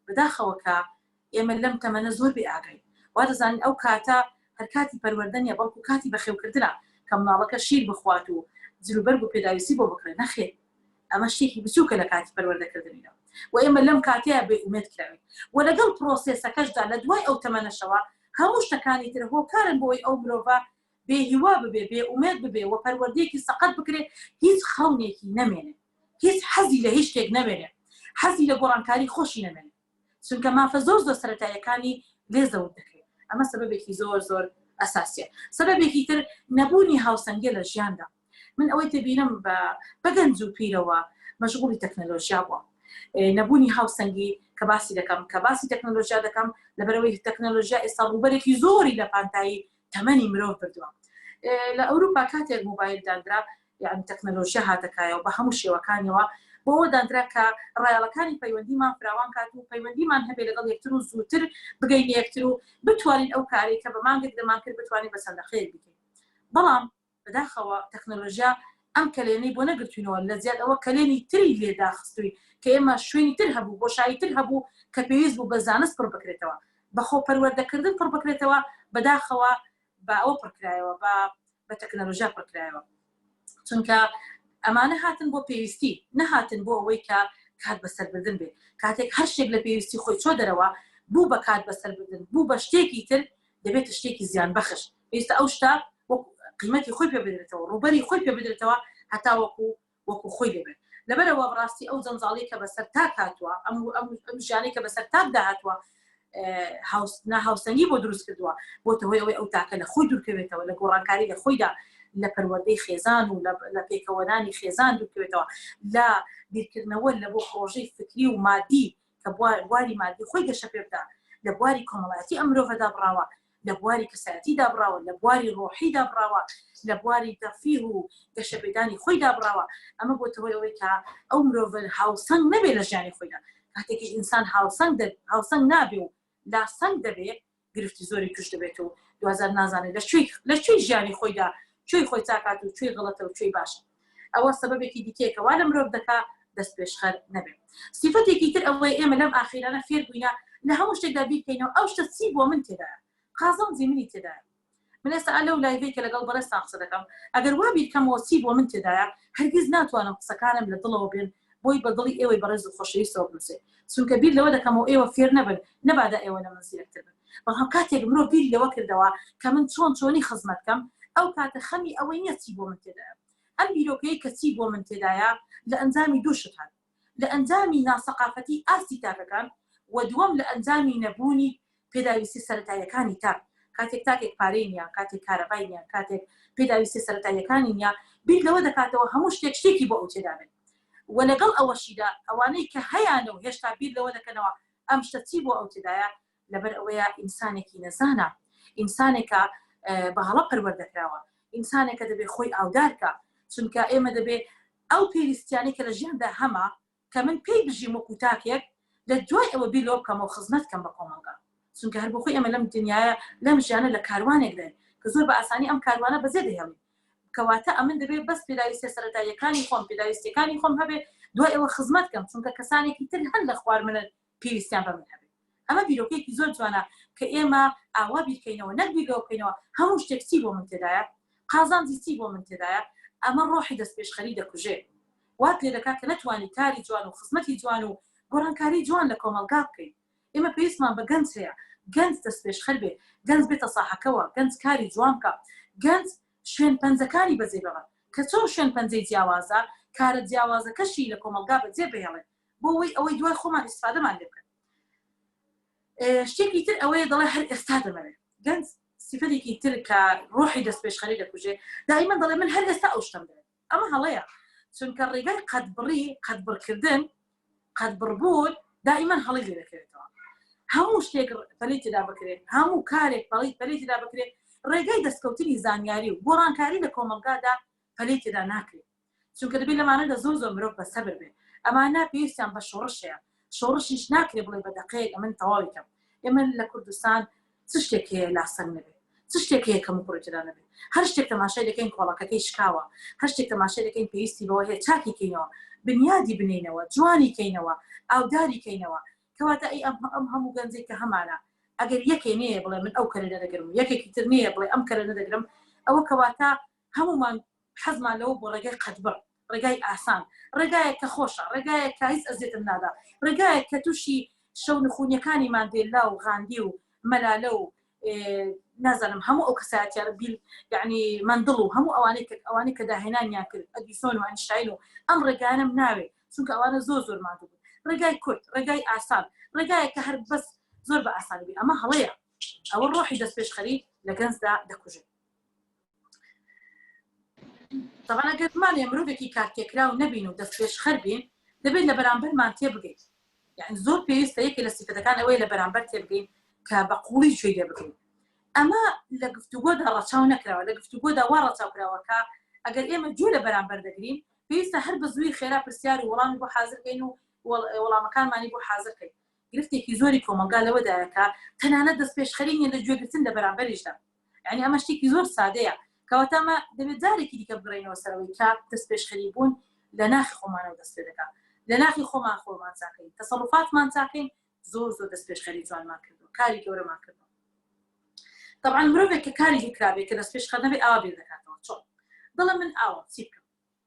بەداخەوە کە ئێمە لەم تەمەنە زۆر بێ ئاگاین. وا دەزانین ئەو کاتە هەر کاتی پەروەردە نیە، بەڵکو کاتی بەخێوکردنە کە مناڵەکە شیر بخوات و جلوبەرگ و پێداویستی بۆ بکڕێ. نەخێر، ئەمە شتێکی بچووکە لە کاتی پەروەردەکردنیدا. و ئێمە لەم کاتەیە بێ ئومێد کراوین و لەگەڵ پرۆسێسەکەشدا لە دوای ئەو تەمەنەشەوە هەموو شتەکانی تر هۆکارن بۆی ئەو مرۆڤە بێ هیوا ببێ بێ ئومێد ببێ و پەروەردەیەکی سەقەت بکرێ هیچ خەونێکی نەمێنێ هیچ حەزی لە هیچ شتێک نەمێنێ حەزی لە گۆڕانکاری خۆشی نەمێنێ چونکە مافە زۆر زۆر سەرەتاییەکانی لێ زەوت دەکرێت ئەمە سەبەبێکی زۆر زۆر ئەساسیە سەبەبێکی تر نەبوونی هاوسەنگیە لە ژیاندا من ئەوەی دەبینم بە بەگەنج و پیرەوە مەشغولی تەکنەلۆژیا بووە نەبوونی هاوسەنگی کە باسی دەکەم کە باسی تەکنەلۆژیا دەکەم لەبەرەوەی تەکنەلۆژیا ئێستا ڕووبەرێکی زۆری لە پانتایی تەمەنی مرۆڤ بردووە لە ئەوروپا کاتێک موبایل دانرا یعنی تەکنەلۆژیا هاتەکایەوە بە هەموو شێوەکانیەوە بۆ دانرا کە ڕایەڵەکانی پەیوەندیمان فراوان کات و پەیوەندیمان هەبێ لەگەڵ یەکتر و زووتر بگەینە یەکتر و بتوانین ئەو کارێک کە بە مانگێک دەمان کرد بتوانین بە چەند دەقەیەک بکەین بەڵام بەداخەوە تەکنەلۆژیا ئەم کەلێنەی بۆ نەگرتوینەوە لە زیاد ئەوە کەلێنی تری لێ داخستوین کە ئێمە شوێنی تر هەبوو بۆشایی تر هەبوو کە پێویست بوو بە زانست پڕ بکرێتەوە بە خۆ پەروەردەکردن پڕ بکرێتەوە بەداخەوە بە ئەوە پڕکرایەوە بە بە تەکنەلۆژیا پڕکرایەوە چونکە ئەمانە هاتن بۆ پێویستی نەهاتن بۆ ئەوەی کە کات بەسەربردن بێ کاتێک هەر شتێک لە پێویستی خۆی چۆ دەرەوە بوو بە کات بەسەربردن بوو بە شتێکی تر دەبێتە شتێکی زیان بەخش پێویستە ئەو شتە وەک قیمەتی خۆی پێ بدرێتەوە ڕووبەری خۆی پێ بدرێتەوە هەتا وەکو وەکو خۆی دەبێت لەبەرەوە بەڕاستی ئەو جەنجاڵی کە بەسەر تاک هاتووە ئەم ئەم ئەم ژیانەی کە بەسەر تاکدا هاتووە ناهاوسەنگی بۆ دروست کردووە بۆتە هۆی ئەوەی ئەو تاکە لە خۆی دوورکەوێتەوە لە گۆڕانکاری لە خۆیدا لە پەروەردەی خێزان و لە پێکەوەنانی خێزان دوورکەوێتەوە لە بیرکردنەوە لە بۆ پرۆژەی فکری و مادی کە بواری مادی خۆی گەشە پێ بدا لە بواری کۆمەڵایەتی ئەم مرۆڤە دابڕاوە لە بواری کەسایەتی دابڕاوە لە بواری ڕۆحی دابڕاوە لە بواری تەرفیه و گەشەپێدانی خۆی دابڕاوە ئەمە بۆتە هۆی ئەوەی کە ئەو مرۆڤە هاوسەنگ نەبێ لە ژیانی خۆیدا کاتێکیش ئینسان هاوسەنگ هاوسەنگ نابێ و لاسەنگ دەبێ گرفتی زۆری توش دەبێت و دوازار نازانێت لە کوێی لە کوێی ژیانی خۆیدا کوێی خۆی چاکات و کوێی غەڵەتە و کوێی باشە ئەوە سەبەبێکی دیکەیە کە وا لە مرۆڤ دەکا دەست پێشخەر نەبێت سیفەتێکی تر ئەوەیە ئێمە لەم ئاخیرانە فێر بووینە لە هەموو شتێکدا بیرکەینەوە ئەو شتە چی بۆ من تێدایە قازانجی منی تێدایە من ئێستا لەو live ەی کە لەگەڵ بەڕێزتان قسە دەکەم ئەگەر وا بیرکەمەوە چی بۆ من تێدایە هەرگیز ناتوانم قسەکانم لە دڵەوە بێن بۆی بە دڵی ئێوەی بەڕێز و خۆشەویستەوە بنووسێ چونکە بیر لەوە دەکەمەوە ئێوە فێر نەبن نەبادا ئێوە لە من زیرەکتر بن بەڵام کاتێک مرۆ بیری لەوە کردەوە کە من چۆن چۆنی خزمەت کەم ئەو کاتە خەمی ئەوەی نییە چی بۆ من تێدایە ئەم بیرۆکەی کە چی بۆ من تێدایە لە ئەنجامی دوو شت هات لە ئەنجامی ناسەقافەتی ئاستی تاکەکان و دووەم لە ئەنجامی نەبوونی پێداویستی سەرەتاییەکانی تاک، کاتێک تاکێک پارەی نییە، کاتێک کارەبای نییە، کاتێک پێداویستیە سەرەتاییەکانی نییە، بیر لەوە دەکاتەوە هەموو شتێک شتێکی بۆ ئەو تێدا بێت و لەگەڵ ئەوەشیدا ئەوانەی کە هەیانە و هێشتا بیر لەوە دەکەنەوە ئەم شتە چی بۆ ئەو تێدایە لەبەر ئەوەیە ئینسانێکی نەزانە، ئینسانێکە بە هەڵە پەروەردە کراوە، ئینسانێکە دەبێ خۆی ئاودار کا، چونکە ئێمە دەبێ ئەو پێویستیانەی کە لە ژیاندا هەمە کە من پێی بژیم وەکو تاکێک لە دوای ئەوە بیر لەوە بکەمەوە خزمەت کەم بە کۆمەڵگا چونکە هەر بۆخۆی ئێمە لەم دنیایە لەم ژیانە لە کاروانێکداین کە زۆر بە ئاسانی ئەم کاروانە بەجێ دەهێڵین کەواتە ئەمن دەبێت بەس پێداویستیە سەرەتاییەکانی خۆم پێداویستیەکانی خۆم هەبێ دوای ئەوە خزمەت کەم چونکە کەسانێکی تر هەن لە خوار منن پێویستیان بە من هەبێ ئەمە بیرۆکەیەکی زۆر جوانە کە ئێمە ئاوا بیرکەینەوە نەک بیر لەوە بکەینەوە هەموو شتێک چی بۆ من تێدایە قازانجی چی بۆ من تێدایە ئەمە ڕۆحی دەستپێشخەری دەکوژێ وات لێ دەکات کە نەتوانی کاری جوان و خزمەتی جوان و گۆڕانکاری جوان لە کۆمەڵگا بکەیت ئێمە پێویستمان بە گەنج هەیە گەنج دەستپێشخەر بێ گەنج بێتە ساحەکەوە گەنج کاری جوان بکە گەنج شوێن پەنجەکانی بەجێ بەڵێ کە چۆن شوێن پەنجەی جیاوازە کارە جیاوازەکەشی لە کۆمەڵگا بەجێ بهێڵێت بۆ ئەوەی ئەوەی دوای خۆمان ئیسفادەمان لێ بکەن شتێکی تر ئەوەیە دەڵێ هەر ئێستا دەمەوێت گەنج سیفەتێکی تر کە ڕۆحی دەستپێشخەری دەکوژێ دائیمەن دەڵێ من هەر ئێستا ئەو شتەم دەوێت ئەمە هەڵەیە چونکە ڕێگای قەدبڕی قەدبڕکردن قەدبڕبوون دائیمەن هەڵی لێ دەکەوێتەوە هەموو شتێک پەلی تێدا بکرێت هەموو کارێک پەڵی پەلی تێدا بکرێت ڕێگای دەستکەوتنی زانیاری و گۆڕانکاری لە کۆمەڵگادا پەلی تێدا ناکرێت چونکە دەبێت لەمانەدا زۆر زۆر مرۆڤ بە سەبر بێت ئەمانە پێویستیان بە شۆڕش هەیە شۆڕشیش ناکرێ بڵێ بە دەقەیەک ئەمن تەواوی کەم ئێمە لە کوردستان چ شتێک هەیە لاسەنگ نەبێت چ شتێک هەیە کەم و کوڕی تێدا نەبێت هەر شتێک تەماشای دەکەین کۆڵەکەکەی شکاوە هەر شتێک تەماشای دەکەین پێویستی بەوە هەیە چاکی کەینەوە بنیادی بنینەوە جوانی کەینەوە ئاوداری کەینەوە کەواتە ئەی ئەم ئەم هەموو گەنجێک کە هەمانە ئەگەر یەکێ نییە بڵێ من ئەو کەرە نەدەگرم و یەکێکی تر نییە بڵێ ئەم کەرە نەدەگرم ئەوە کەواتە هەموومان حەزمان لەوە بۆ ڕێگەی قەدبڕ. ڕێگای ئاسان، ڕێگایەک کە خۆشە، ڕێگایەک کە هیچ ئەزیەتم نادا، ڕێگایەک کە تووشی شەونخونیەکانی ماندێللا و غاندی و مەلالە و نازانم هەموو ئەو کەسایەتیانە بیل یعنی مەندڵ و هەموو ئەوانەی کە ئەوانەی کە داهێنانیان کرد ئەدیسۆن و ئەنشتاین و ئەم ڕێگانم ناوێ چونکە ئەوانە زۆر زۆر ماندوو بوون ڕێگای کورت ڕێگای ئاسان ڕێگایەک کە هەر بەس زۆر بە ئاسانی بێ ئەمە هەڵەیە ئەوە ڕۆحی دەستپێشخەری لە گەنجدا دەکوژێت طبعا ئەگەر بمانەوێ مرۆڤێکی کارتێکراو نەبین و دەستپێشخەر بین دەبێت لە بەرامبەرمان تێبگەین یعنی زۆر پێویستە یەکێ لە سیفەتەکان ئەوەیە لە بەرامبەر تێبگەین کە بە قوڵی گوێی لێ بگرین ئەمە لە گفتوگۆدا ڕەچاو نەکراوە لە گفتوگۆدا وا ڕەچاو کراوە کە ئەگەر ئێمە گوێ لە بەرامبەر دەگرین پێویستە هەر بە زووی خێرا پرسیار و وەڵامی بۆ حاضر کەین و وەڵامەکانمانی بۆ حاضر کەین گرفتێکی زۆری کۆمەڵگا لەوەدایە کە تەنانەت دەستپێشخەری نیە لە گوێگرتن لە بەرامبەریشدا یعنی ئەمە شتێکی زۆر سادەیە کەواتە ئەمە دەبێت جارێکی دیکە بگەڕێینەوە سەرەوەی کە دەستپێشخەری بوون لە ناخی خۆمانەوە دەست پێ دەکات لە ناخی خۆمان خۆمان چاکەین تەسەڕوفاتمان چاکەین زۆر زۆر دەستپێشخەری جوانمان کردو کاری گەورەمان کردو طبعا مرۆڤێک کە کاری لێکرابێت کە دەستپێشخەر نەبێ ئاوا بیر دەکاتەوە چۆن دەڵێ من ئاوام چی بکەم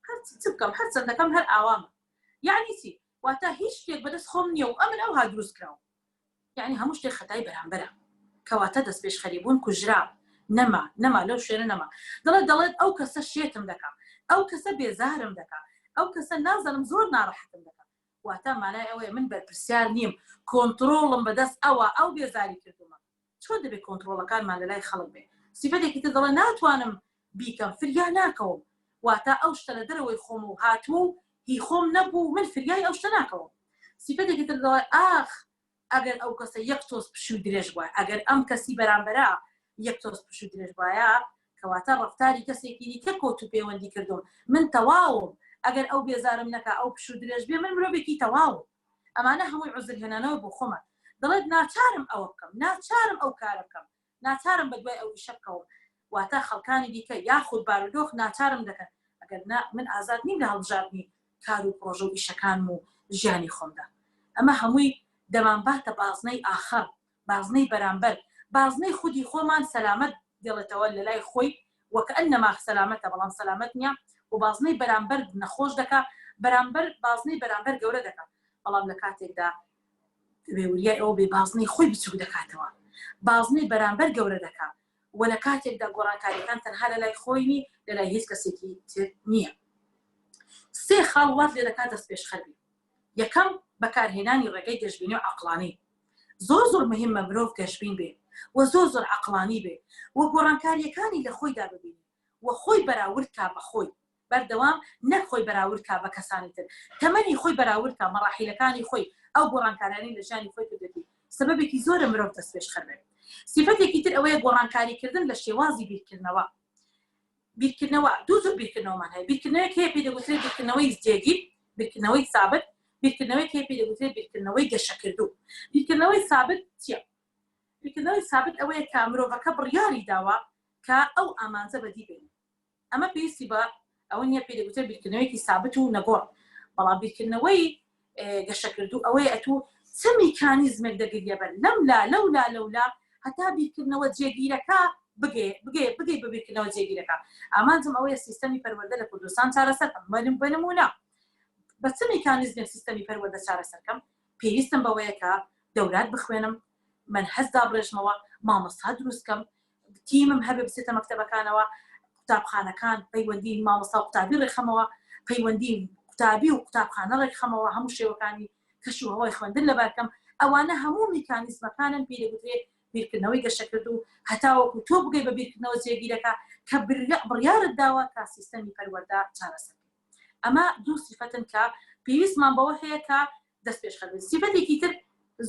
هەر چ بکەم هەر چەند دەکەم هەر ئاوامە یعنی چی واتە هیچ شتێک بەدەست خۆم نییە و ئەمن ئەوها دروست کراوم یەعنی هەموو شتێک خەتای بەرامبەرە کەواتە دەستپێشخەری بوون کوژرا نەما نەما لەو شوێنە نەما دەڵێت دەڵێت ئەو کەسە شێتم دەکا ئەو کەسە بێزارم دەکا ئەو کەسە نازانم زۆر ناڕەحەتم دەکا واتە مانای ئەوەیە من بەرپرسیار نیم کۆنتڕۆڵم بەدەست ئەوە ئەو بێزاری کردومە چۆن دەبێت کۆنتڕۆڵەکانمان لەلای خەڵک بێ سیفەتێکی تر دەڵێ ناتوانم بیکەم فریا ناکەوم واتە ئەو شتە لە دەرەوەی خۆم و هاتووە و هی خۆم نەبوو من فریای ئەو شتە ناکەوم سیفەتێکی تر دەڵێ ئاخ ئەگەر ئەو کەسە یەک تۆز پشوو درێژ بووە ئەگەر ئەم کەسی بەرامبەرە یەک تۆز پشوو درێژ بایە کەواتە ڕفتاری کەسێکی دیکە کۆت و پەیوەندی کردوم من تەواوم ئەگەر ئەو بێزارم نەکا ئەو پشوو درێژ بێ من مرۆڤێکی تەواوم ئەمانە هەمووی عوزر هێنانەوە بۆ خۆمان دەڵێت ناچارم ئەوە بکەم ناچارم ئەو کارە بکەم ناچارم بەدوای ئەو ئیشە بکەوم واتە خەڵکانی دیکە یاخود بارودۆخ ناچارم دەکەن ئەگەر نا من ئازاد نیم لە هەڵبژاردنی کار و پڕۆژە و ئیشەکانم و ژیانی خۆمدا ئەمە هەمووی دەمانباتە بازنەی ئاخەر بازنەی بەرامبەر بازنەی خودی خۆمان سەلامەت دێڵێتەوە لەلای خۆی وەکەئەنەما سەلامەتە بەڵام سەلامەت نیە و بازنەی بەرامبەر نەخۆش دەکا بەرامبەر بازنەی بەرامبەر گەورە دەکا بەڵام لە کاتێکدا دەبێ وریای ئەوە بێ بازنەی خۆی بچوک دەکاتەوە بازنەی بەرامبەر گەورە دەکا و لە کاتێکدا گۆڕانکاریەکان تەنها لە لای خۆی نی لە لای هیچ کەسێکی تر نییە سێ خاڵ وات لێ دەکات دەستپێشخەر بی یەکەم بەکارهێنانی ڕێگەی گەشبینی و عەقڵانی زۆر زۆر مهمە مرۆڤ گەشبین بێ و زۆر زۆر عەقڵانی بێ و گۆڕانکاریەکانی لە خۆیدا ببینێ و خۆی بەراورد کا بە خۆی بەردەوام نەک خۆی بەراورد کا بە کەسانی تر تەمەنی خۆی بەراورد کا مەڕاحیلەکانی خۆی ئەو گۆڕانکاریانەی لە ژیانی خۆی کردێتی سەبەبێکی زۆرە مرۆڤ دەستپێشخەر بێت سیفەتێکی تر ئەوەیە گۆڕانکاریکردن لە شێوازی بیرکردنەوە بیرکردنەوە دوو جۆر بیرکردنەوەمان هەیە بیرکردنەوەیەک هەیە پێی دەگوترێت بیرکردنەوەی جێگیر بیرکردنەوەی سابت بیرکردنەوەیەک هەیە پێی دەگوترێت بیرکردنەوەی گەشەکردوو بیرکردنەوەی سابت چییە بیرکردنەوەی سابت ئەوەیە کە مرۆڤەکە بڕیاری داوە کە ئەو ئامانجە بەدی بێنێ ئەمە پێویستی بە ئەوە نییە پێی دەگوترێت بیرکردنەوەیەکی سابت و نەگۆڕ بەڵام بیرکردنەوەی گەشەکردوو ئەوەیە ئەتوو چ میکانیزمێک دەگریە بەر لەم لا لەو لا لەو لا هەتا بیرکردنەوە جێگیرەکە بگەی بگەی بگەی بە بیرکردنەوە جێگیرەکە ئامانجم ئەوەیە سیستەمی پەروەردە لە کوردستان چارەسەر کەم بەنم بە نمونە بە چ میکانیزمێک سیستەمی پەروەردە چارەسەر کەم پێویستم بەوەیە کە دەورات بخوێنم مەنهەج دابڕێژمەوە مامۆستا دروست کەم تیمم هەبێ بچێتە مەکتەبەکانەوە قوتابخانەکان پەیوەندی مامۆستا و قوتابی ڕێکخەمەوە پەیوەندی قوتابی و قوتابخانە ڕێکخەمەوە هەموو شێوەکانی کەش و هەوای خوێندن لەبارکەم ئەوانە هەموو میکانیزمەکانن پێی دەگوترێت بیرکردنەوەی گەشەکرد و هەتاوەکو تۆ بگەی بە بیرکردنەوە جێگیرەکە کە بڕیارت داوە کە سیستەمی پەروەردە چارەسەر ئەمە دوو سیفەتن کە پێویستمان بەوە هەیە کە دەست پێشخەر بین سیفەتێکی تر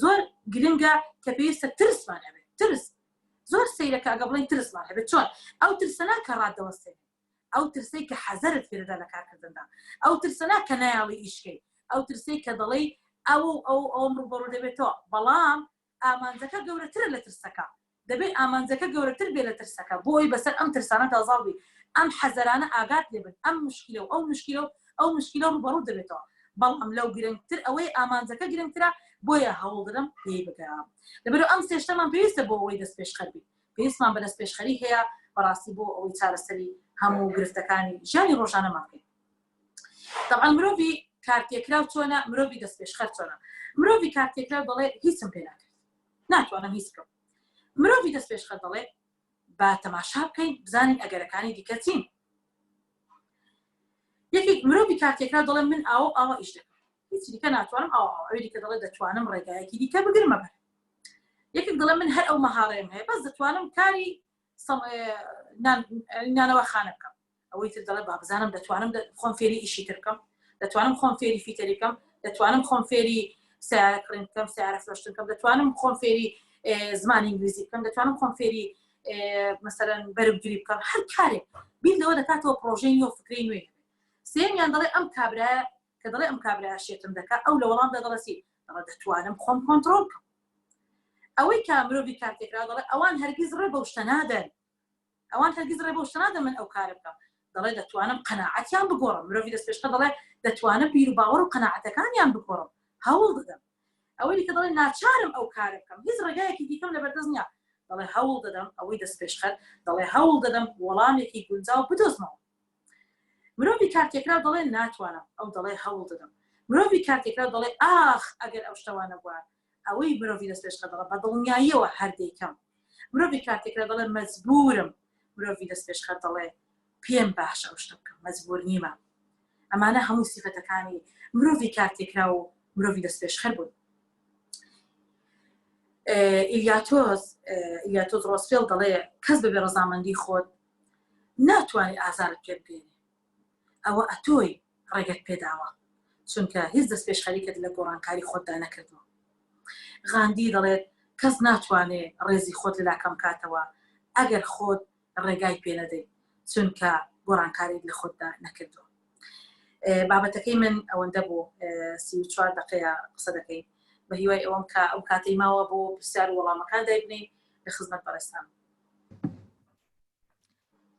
زۆر گرنگە کە پێویستە ترسمان هەبێت ترس زۆر سەیرە کە ئەگە بڵێین ترسمان هەبێت چۆن ئەو ترسە نا کە ڕاتدەوەستێنێ ئەو ترسەی کە حەزەرت پێدەدا لە کارکردندا ئەو ترسە نا کە نایاڵی ئیشکەی ئەو ترسەی کە دەڵێی ئەو و ئەو ئەوم ڕووبەڕوو دەبێتەوە بەڵام ئامانجەکە گەورەترە لە ترسەکە دەبێت ئامانجەکە گەورەتر بێ لە ترسەکە بۆ ئەوی بەسەر ئەم ترسانەدا زاڵ بی ئەم حەزەرانە ئاگات لێ بن ئەم مشکلە و ئەو مشکلە و ئەو مشکلە ڕووبەڕوو دەبێتەوە بەڵام لەو گرنگتر ئەوەی ئامانجەکە گرنگترە بۆیە هەوڵ دەدەم پێی بگەم لەبەرئەوە ئەم سێ شتەمان پێویستە بۆ ئەوەی دەستپێشخەر بین پێویستمان بە دەستپێشخەری هەیە بەڕاستی بۆ ئەوەی چارەسەری هەموو گرفتەکانی ژیانی ڕۆژانەمان بکەین. تەبعەن مرۆڤی کارتێکراو چۆنە مرۆڤی دەستپێشخەر چۆنە مرۆڤی کارتێکراو دەڵێ هیچم پێ ناکرێت ناتوانم هیچ بکەم مرۆڤی دەستپێشخەر دەڵێ با تەماشا بکەین بزانین ئەگەرەکانی دیکە چین یەکێک مرۆڤی کارتێکراو دەڵێ من ئاوە ئاوە ئیش دەکەم هیچ دیکە ناتوانم ئاوە ئاوە ئەوی دیکە دەڵێ دەتوانم ڕێگایەکی دیکە بگرمە بەر یەکێک دەڵێ من هەر ئەو مەهارەیەم هەیە بەس دەتوانم کاری نانەوە خانە بکەم ئەوەی تر دەڵێ با بزانم دەتوانم خۆم فێری ئیشی تر بکەم دەتوانم خۆم فێری فیتەری بکەم دەتوانم خۆم فێری سیارە کڕین بکەم سیارە فرۆشتن بکەم دەتوانم خۆم فێری زمانی ئینگلیزی بکەم دەتوانم خۆم فێری مەسەرەن بەرگدوری بکەم هەر کارێک بیر لەوە دەکاتەوە پرۆژەی نوێ و فکرەی نوێ سێمیان دەڵێ ئەم کابرایە کە دەڵێ ئەم کابرایە شێتم دەکا ئەو لە وەڵامدا دەڵێ چی دەڵێ دەتوانم خۆم کۆنتڕۆڵ بکەم ئەوەی کە مرۆڤی کارتێکرا دەڵێ ئەوان هەرگیز ڕێ بەو شتە نادەن ئەوان هەرگیز ڕێ بەو شتە نادەن من ئەو کارە بکەم دەڵێ دەتوانم قەناعەتیان بگۆڕم مرۆڤی دەستپێشخەر دەڵێ دەتوانم بیر و باوەڕ و قەناعەتەکانیان بگۆڕم هەوڵ دەدەم ئەوەی دیکە دەڵێ ناچارم ئەو کارە بکەم هیچ ڕێگایەکی دیکەم لەبەردەست نییە دەڵێ هەوڵ دەدەم ئەوەی دەستپێشخەر دەڵێ هەوڵ دەدەم وەڵامێکی گونجاو بدۆزمەوە مرۆڤی کارتێکراو دەڵێ ناتوانم ئەو دەڵێ هەوڵ دەدەم مرۆڤی کارتێکراو دەڵێ ئاخ ئەگەر ئەو شتەوە نەبووە ئەوەی مرۆڤی دەستپێشخەر دەڵێ بە دڵنیاییەوە هەر دەیکەم. مرۆڤی کارتێکراو دەڵێ مەجبوورم، مرۆڤی دەستپێشخەر دەڵێ پێم باشە ئەو شتە بکەم، مەجبوور نیمە. ئەمانە هەموو سیفەتەکانی مرۆڤی کارتێکراو و مرۆڤی دەستپێشخەر بوون. ئیلیاتۆز ئیلیاتۆز ڕۆسفێڵ دەڵێ کەس بەبێ ڕەزامەندی خۆت ناتوانێت ئازارت پێ بگەێنێ. ئەوە ئەتۆی ڕێگەت پێداوە چونکە هیچ دەستپێشخەریکت لە گۆڕانکاری خۆتدا نەکردووە. غاندی دەڵێت کەس ناتوانێ ڕێزی خۆت لەلا کەم کاتەوە ئەگەر خۆت ڕێگای پێ نەدەیت چونکە گۆڕانکاریت لە خۆتدا نەکردووە. بابەتەکەی من ئەوەندە بوو 34 دقەیە قسە دەکەین بە هیوای ئەوەم کە ئەو کاتەی ماوە بۆ پرسیار و وەڵامەکان دایبنین لە خزمەت بەڕێزتان.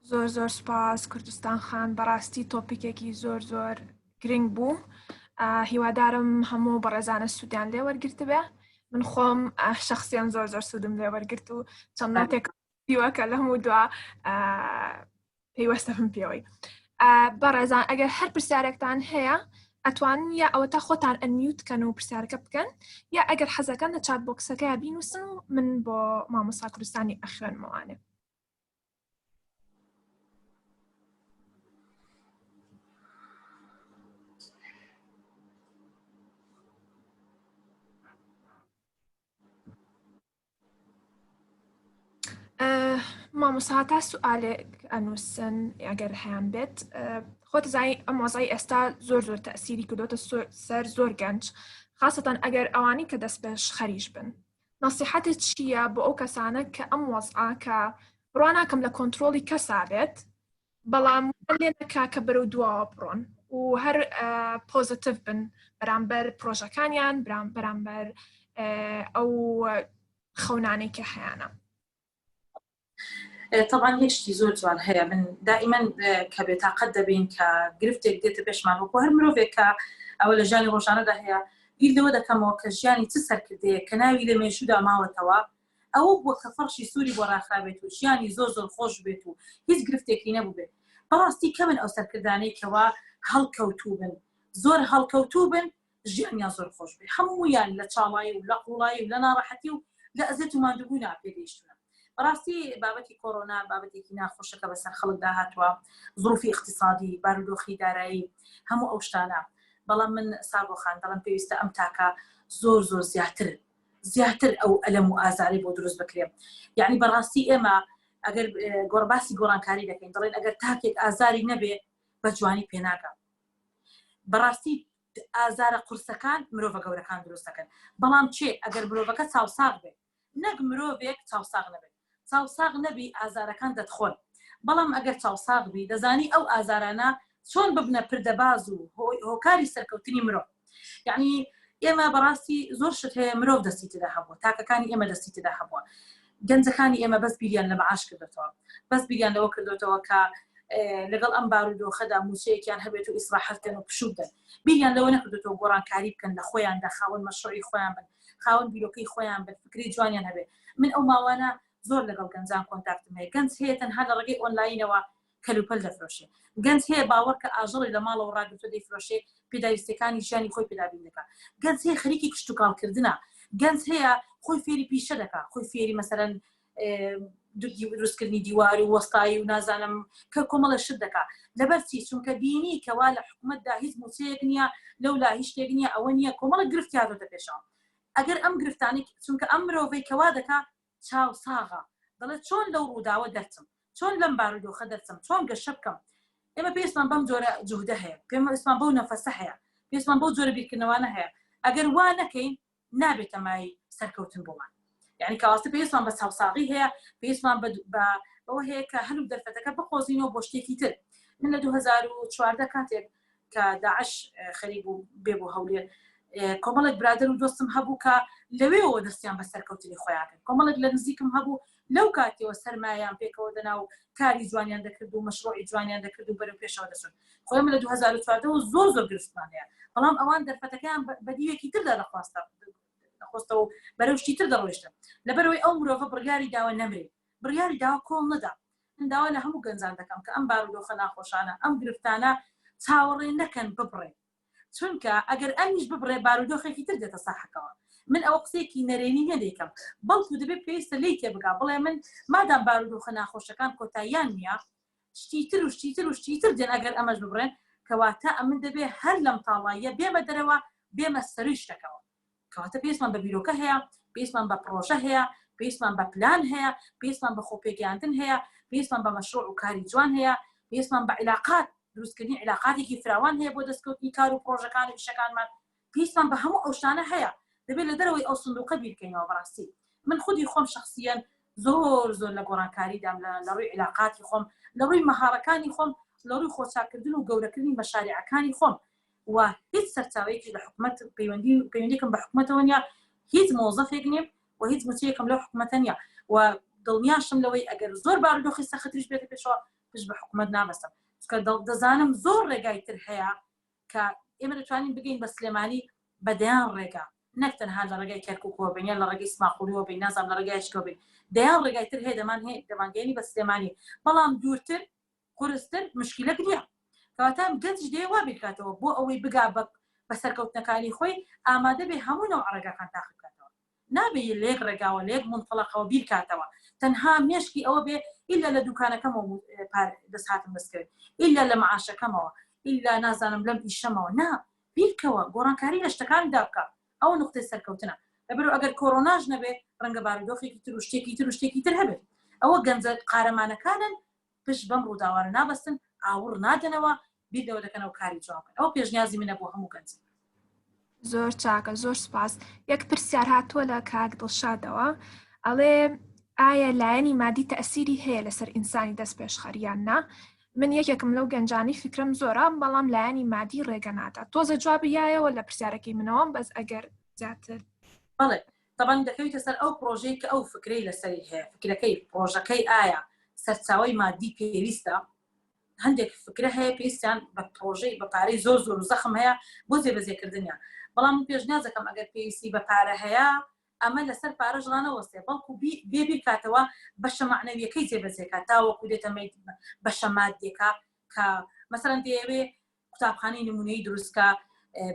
زۆر زۆر سوپاس کوردستان خان بەڕاستی topic ێکی زۆر زۆر گرنگ بوو هیوادارم هەموو بەڕێزانە سوودیان لێ وەرگرتبێ من خۆم شخصیان زۆر زۆر سوودم لێ وەرگرت و چەند note ێک دیوەکە لە هەموو دوا پەیوەستە بم پێوەی بەڕێزان ئەگەر هەر پرسیارێکتان هەیە ئەتوان یا ئەوە تا خۆتان unmute کەن و پرسیارەکە بکەن یا ئەگەر حەزەکەن لە chat box ەکەی بینوسن و من بۆ مامۆسا کوردستانی ئەخوێنمەوانێ مامۆستا تا سوالێک ئەنووسن ئەگەر هەیان بێت خۆت زای ئەم وەزای ئێستا زۆر زۆر تەسیری کردوتە سەر زۆر گەنج خاستان ئەگەر ئەوانی کە دەست پێش خەریش بن نەسیحەتت چییە بۆ ئەو کەسانە کە ئەم وەزعە کە بڕوا ناکەم لە کۆنتترۆلی کەسا بێت بەڵام لێ نەکا کە بەرەو دواوە بڕۆن و هەر positive بن بەرامبەر پرۆژەکانیان برام بەرامبەر ئەو خەونانەی کە هەیانە. طبعا یەک شتی زۆر جوان هەیە من دائیمەن کە بێتاقەت دەبین کە گرفتێک دێتە پێشمان وەکو هەر مرۆڤێک کە ئەوە لە ژیانی ڕۆژانەدا هەیە بیر لەوە دەکەمەوە کە ژیانی چ سەرکردەیە کە ناوی لە مێژوودا ماوەتەوە ئەوە بووە کە فەرشی سووری بۆ ڕاخرابێت و ژیانی زۆر زۆر خۆش بێت و هیچ گرفتێکی نەبوو بێت بەڕاستی کەمن ئەو سەرکردانەی کەوا هەڵکەوتوو بن زۆر هەڵکەوتوو بن ژیانیان زۆر خۆش بێ هەموویان لە چاڵایی و لە قوڵایی و لە ناڕەحەتی و لە ئەزێت و ماندووبوونا پێگەیشتونە بەڕاستی بابەتی کۆرۆنا بابەتێکی ناخۆشە کە بەسەر خەڵکدا هاتووە زروفی اقتصادی بارودۆخی دارایی هەموو ئەو شتانە بەڵام من ساگۆ خان دەڵم پێویستە ئەم تاکە زۆر زۆر زیاتر زیاتر ئەو ئەلەم و ئازاری بۆ دروست بکرێ یعنی بەڕاستی ئێمە ئەگەر گۆڕباسی گۆڕانکاری دەکەین دەڵێن ئەگەر تاکێک ئازاری نەبێ بە جوانی پێناگە بەڕاستی ئازارە قورسەکان مرۆڤە گەورەکان دروست دەکەن بەڵام چێ ئەگەر مرۆڤەکە چاوساغ بێت نەک مرۆڤێک چاوساغ نەبێت چاوساغ نەبی ئازارەکان دەتخۆن بەڵام ئەگەر چاوساغ بی دەزانی ئەو ئازارانە چۆن ببنە پردەباز و هۆکاری سەرکەوتنی مرۆڤ یعنی ئێمە بەڕاستی زۆر شت هەیە مرۆڤ دەستی تێدا هەبووە تاکەکانی ئێمە دەستی تێدا هەبووە گەنجەکانی ئێمە بەس بیریان لە معاش کردێتەوە بەس بیریان لەوە کردوێتەوە کە لەگەڵ ئەم بارودۆخەدا موچەیەکیان هەبێت و ئیسراحەت کەن و پشوو بدەن بیریان لەوە نەکردێتەوە گۆڕانکاری بکەن لە خۆیاندا خاوەن مەشروعی خۆیان بن خاوەن بیرۆکەی خۆیان بن فکری جوانیان هەبێت من ئەو ماوانە زۆر لەگەڵ گەنجان contact م هەیە گەنج هەیە تەنها لە ڕێگەی ئۆنلاینەوە. کەلوپەل دەفرۆشێ، گەنج هەیە باوەڕکە ئاژەڵی لە ماڵەوە ڕاگرتووە دەیفرۆشێ پێداویستیەکانی ژیانی خۆی پێ دابین دەکا، گەنج هەیە خەریکی کشتوکاڵ کردنە، گەنج هەیە خۆی فێری پیشە دەکا، خۆی فێری مەسەلەن دروستکردنی دیوار و وەستایی و نازانم کە کۆمەڵە شت دەکا. لەبەر چی؟ چونکە بینی کەوا لە حکومەتدا هیچ موچەیەک نییە، لەولا هیچ شتێک نییە، ئەوە نییە، کۆمەڵە گرفتی هاتۆتە پێشەوە. ئەگەر ئەم گرفتانەی چونکە ئەم مرۆڤەی کەوا دەکا چاو ساغە دەڵێت چۆن لەو ڕووداوە دەرچم، چۆن لەم بارودۆخە دەرچم، چۆن گەشە بکەم. ئێمە پێویستمان بەم جۆرە جوهدە هەیە، پێویستمان بەو نەفەسە هەیە، پێویستمان بەو جۆرە بیرکردنەوانە هەیە. ئەگەر وا نەکەین نابێتە مایەی سەرکەوتن بۆمان. یعنی کەواتە پێویستمان بە چاوساغی هەیە، پێویستمان بەوە هەیە کە هەل و دەرفەتەکە بقۆزینەوە بۆ شتێکی تر. من لە 2014 کاتێک کە داعش خەریک بوو بێ بۆ هەولێر کۆمەڵێک برادەر و دۆستم هەبوو کە لەوێەوە دەستیان بە سەرکەوتنی خۆیان کرد. کۆمەڵێک لە نزیکم هەبوو لەو کاتیەوە سەرمایان پێکەوە دەنا و کاری جوانیان دەکرد و مەشروعی جوانیان دەکرد و بەرەو پێشەوە دەچوون. خۆ ئێمە لە 2014 ەوە زۆر زۆر گرفتمان هەیە، بەڵام ئەوان دەرفەتەکەیان بە دیوێکی تردا دەخواستەوە و بەرەو شتی تر دەڕۆیشتن. لەبەرئەوەی ئەو مرۆڤە بڕیاری داوە نەمرێ، بڕیاری داوە کۆڵ نەدا. من داوا لە هەموو گەنجان دەکەم کە ئەم بارودۆخە ناخۆشانە، ئەم گرفتانە چاوەڕێ نەکەن ببڕێ، چونکە ئەگەر ئەمیش ببڕێ بارودۆخێکی تر دێتە ساحەکەوە. من ئەوە قسەیەکی نەرێنی نیە دەیکەم، بەڵکو دەبێ پێویستە لێی تێبگا بڵێ من مادام بارودۆخە ناخۆشەکان کۆتاییان نیە، شتی تر و شتی تر و شتی تر دێن ئەگەر ئەمەش ببڕێن، کەواتە ئەمن دەبێ هەر لەم تاڵاییە بێمە دەرەوە، بێمە سەرووی شتەکەوە. کەواتە پێویستمان بە بیرۆکە هەیە، پێویستمان بە پڕۆژە هەیە، پێویستمان بە پلان هەیە، پێویستمان بە خۆپێگەیاندن هەیە، پێویستمان بە مەشروع و کاری جوان هەیە، پێویستمان بە عیلاقات، دروستکردنی عیلاقاتێکی فراوان هەیە بۆ دەستکەوتنی کار و پڕۆژەکان و ئیشەکانمان. پێویستمان بە هەموو ئەو شتانە هەیە. دەبێت لە دەرەوەی ئەو سندوقە بیرکەینەوە. بەڕاستی من خودی خۆم شەخسیەن زۆر زۆر لە گۆڕانکاریدام لە ڕووی عیلاقاتی خۆم، لە ڕووی مەهارەکانی خۆم، لە ڕووی خۆچاککردن و گەورەکردنی مەشاریعەکانی خۆم. و هیچ سەرچاوەیەکیش لە حکومەت پەیوەندی پەیوەندیکم بە حکومەتەوە نیە، هیچ مۆزەفێک نیم و هیچ موچەیەکم لەو حکومەتە نیە و دڵنیاشم لەوەی ئەگەر زۆر بارودۆخی سەختریش بێتە پێشەوە پشت بە حکومەت نابەستم، چونکە دەزانم زۆر ڕێگای تر هەیە کە ئێمە دەتوانین بگەین بە سلێمانی بە دەیان ڕێگا، نەک تەنها لە ڕێگای کەرکوکەوە بین یان لە ڕێگەی سماقوڵیەوە بین، نازانم لە ڕێگای شکەوە بین، دەیان ڕێگای تر هەیە دەمان هەیە دەمانگەیەنی بە سلێمانی، بەڵام دوورتر قورستر مشکلەک نییە. کەواتە گەنجیش دەیە وا بیرکاتەوە بۆ ئەوەی بگا بە بە سەرکەوتنەکانی خۆی ئامادە بێ هەموو نەوع ڕێگاکان تاقی بکاتەوە. نابێ لە یەک ڕێگاوە لە یەک مونتەڵەقەوە بیرکاتەوە تەنها مێشکی ئەوە بێ ئیلا لە دوکانەکەمەوە دەستهاتم دەستکەوێت، ئیلا لە معاشەکەمەوە، ئیلا نازانم لەم ئیشەمەوە. نا، بیرکەوە، گۆڕانکاری لە شتەکاندا بکە. ئەوە نوقتەی سەرکەوتنە. لەبەرئەوە ئەگەر کۆرۆناش نەبێ ڕەنگە بارودۆخێکی تر و شتێکی تر و شتێکی تر هەبێت. ئەوە گەنجە قارەمانەکانن پشت بەم ڕووداوانە نابەستن، ئاوڕ نادەنەوە، بیر لەوە دەکەنەوە کاری جوان بکەن. ئەوە پێشنیازی منە بۆ هەموو گەنجێک. زۆر چاکە، زۆر سوپاس. یەک پرسیار هاتووە لە کاک دڵشادەوە، ئەڵێ ئایا لایەنی مادی تەئسیری هەیە لەسەر ئینسانی دەست پێشخەر یان نا؟ من یەکێکم لەو گەنجانی فکرم زۆرە، بەڵام لایەنی مادی ڕێگە نادا. تۆزە جوابی یایەوە لە پرسیارەکەی منەوە، بەس ئەگەر زیاتر. بەڵێ تەبعەن دەکەویتە سەر ئەو پڕۆژەی کە ئەو فکرەی لەسەری هەیە، فکرەکەی، پڕۆژەکەی ئایا سەرچاوەی مادی پێویستە؟ هەندێک فکرە هەیە پێویستیان بە پڕۆژەی بە پارەی زۆر زۆر و زەخم هەیە بۆ جێبەجێکردنیان، بەڵام من پێشنیازەکەم ئەگەر پێویستی بە پارە هەیە ئەمە لەسەر پارەش ڕانەوەستێ، بەڵکو بێ بیرکاتەوە بەشە مەعنەویەکەی جێبەجێکات تاوەکو دێتە بەشە مادیەکە کە مەسەلەن دەیەوێ قوتابخانەی نمونەیی دروستکە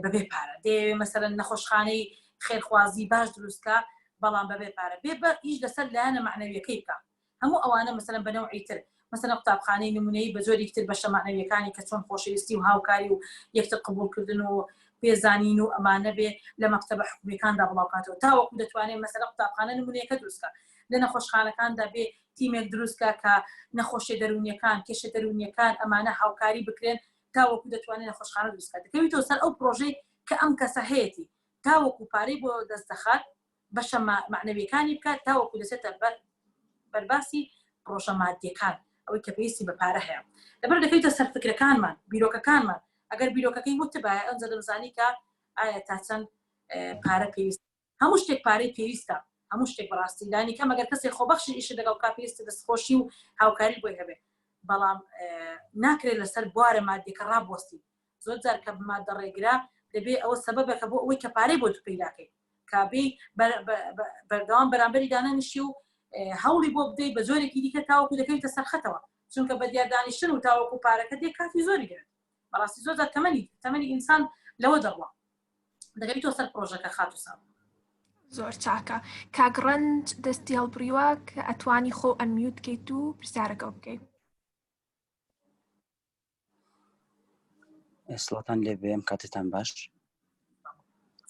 بەبێ پارە، دەیەوێ مەسەلەن نەخۆشخانەی خێرخوازی باش دروستکە بەڵام بەبێ پارە، بێ بە ئیش لەسەر لایەنە مەعنەویەکەی بکە. هەموو ئەوانە مەسەلەن بە نەوعی تر، مەسەلەن قوتابخانەی نمونەیی بە جۆرێکی تر بەشە مەعنەویەکانی کە چۆن خۆشەویستی و هاوکاری و یەکتر قبوڵکردن و پێزانین و ئەمانە بێ لە مەکتەبە حکومیەکاندا بڵاوکاتەوە تاوەکو دەتوانێت مەسەلە قوتابخانە نمونەیەکە دروستکە لە نەخۆشخانەکاندا بێ تیمێک دروستکە کە نەخۆشیە دەروونیەکان، کێشە دەروونیەکان ئەمانە هاوکاری بکرێن تاوەکو دەتوانێت نەخۆشخانە دروستکات. دەکەویتەوە سەر ئەو پرۆژەی کە ئەم کەسە هەیەتی تاوەکو پارەی بۆ دەست دەخات بەشە مەعنەویەکانی بکات تاوەکو دەچێتە بەرباسی پرۆژە مادیەکان ئەوەی کە پێویستی بە پارە هەیە. لەبەر دەکەویتە سەر فکرەکانمان، بیرۆکەکانمان. ئەگەر بیرۆکەکەی وتبایە ئەنجا دەمزانی کە ئایا تا چەند پارە پێویست. هەموو شتێک پارەی پێویستە، هەموو شتێک بەڕاستی لانی کەم ئەگەر کەسێک خۆبەخشی ئیشت لەگەڵ بکا پێویستە دەستخۆشی و هاوکاری بۆی هەبێ، بەڵام ناکرێت لەسەر بوارە مادیەکە ڕابوەستی. زۆر جار کە مادە ڕێگرە دەبێ ئەوە سەبەبێکە بۆ ئەوەی کە پارەی بۆ تو پەیداکەی، کە بێی بەردەوام بەرامبەری دانەنیشی و هەوڵی بۆ بدەیت بە جۆرێکی دیکە تاوەکو دەکەویتە سەرخەتەوە. چونکە بە دیار دانیشتن و تاوەکو پارەکە دێ کاتی زۆری دەوێت بەڕاستی زۆر جار تەمەنی تەمەنی ئینسان لەوە دەڕوا دەگەیتەوە سەر پرۆژەکە خاتو سام. زۆر چاکە کاک ڕەنج دەستی هەڵبڕیوە کە ئەتوانی خۆ unmute کەیت و پرسیارەکە بکەیت. سڵاتان لێ بێم کاتتان باش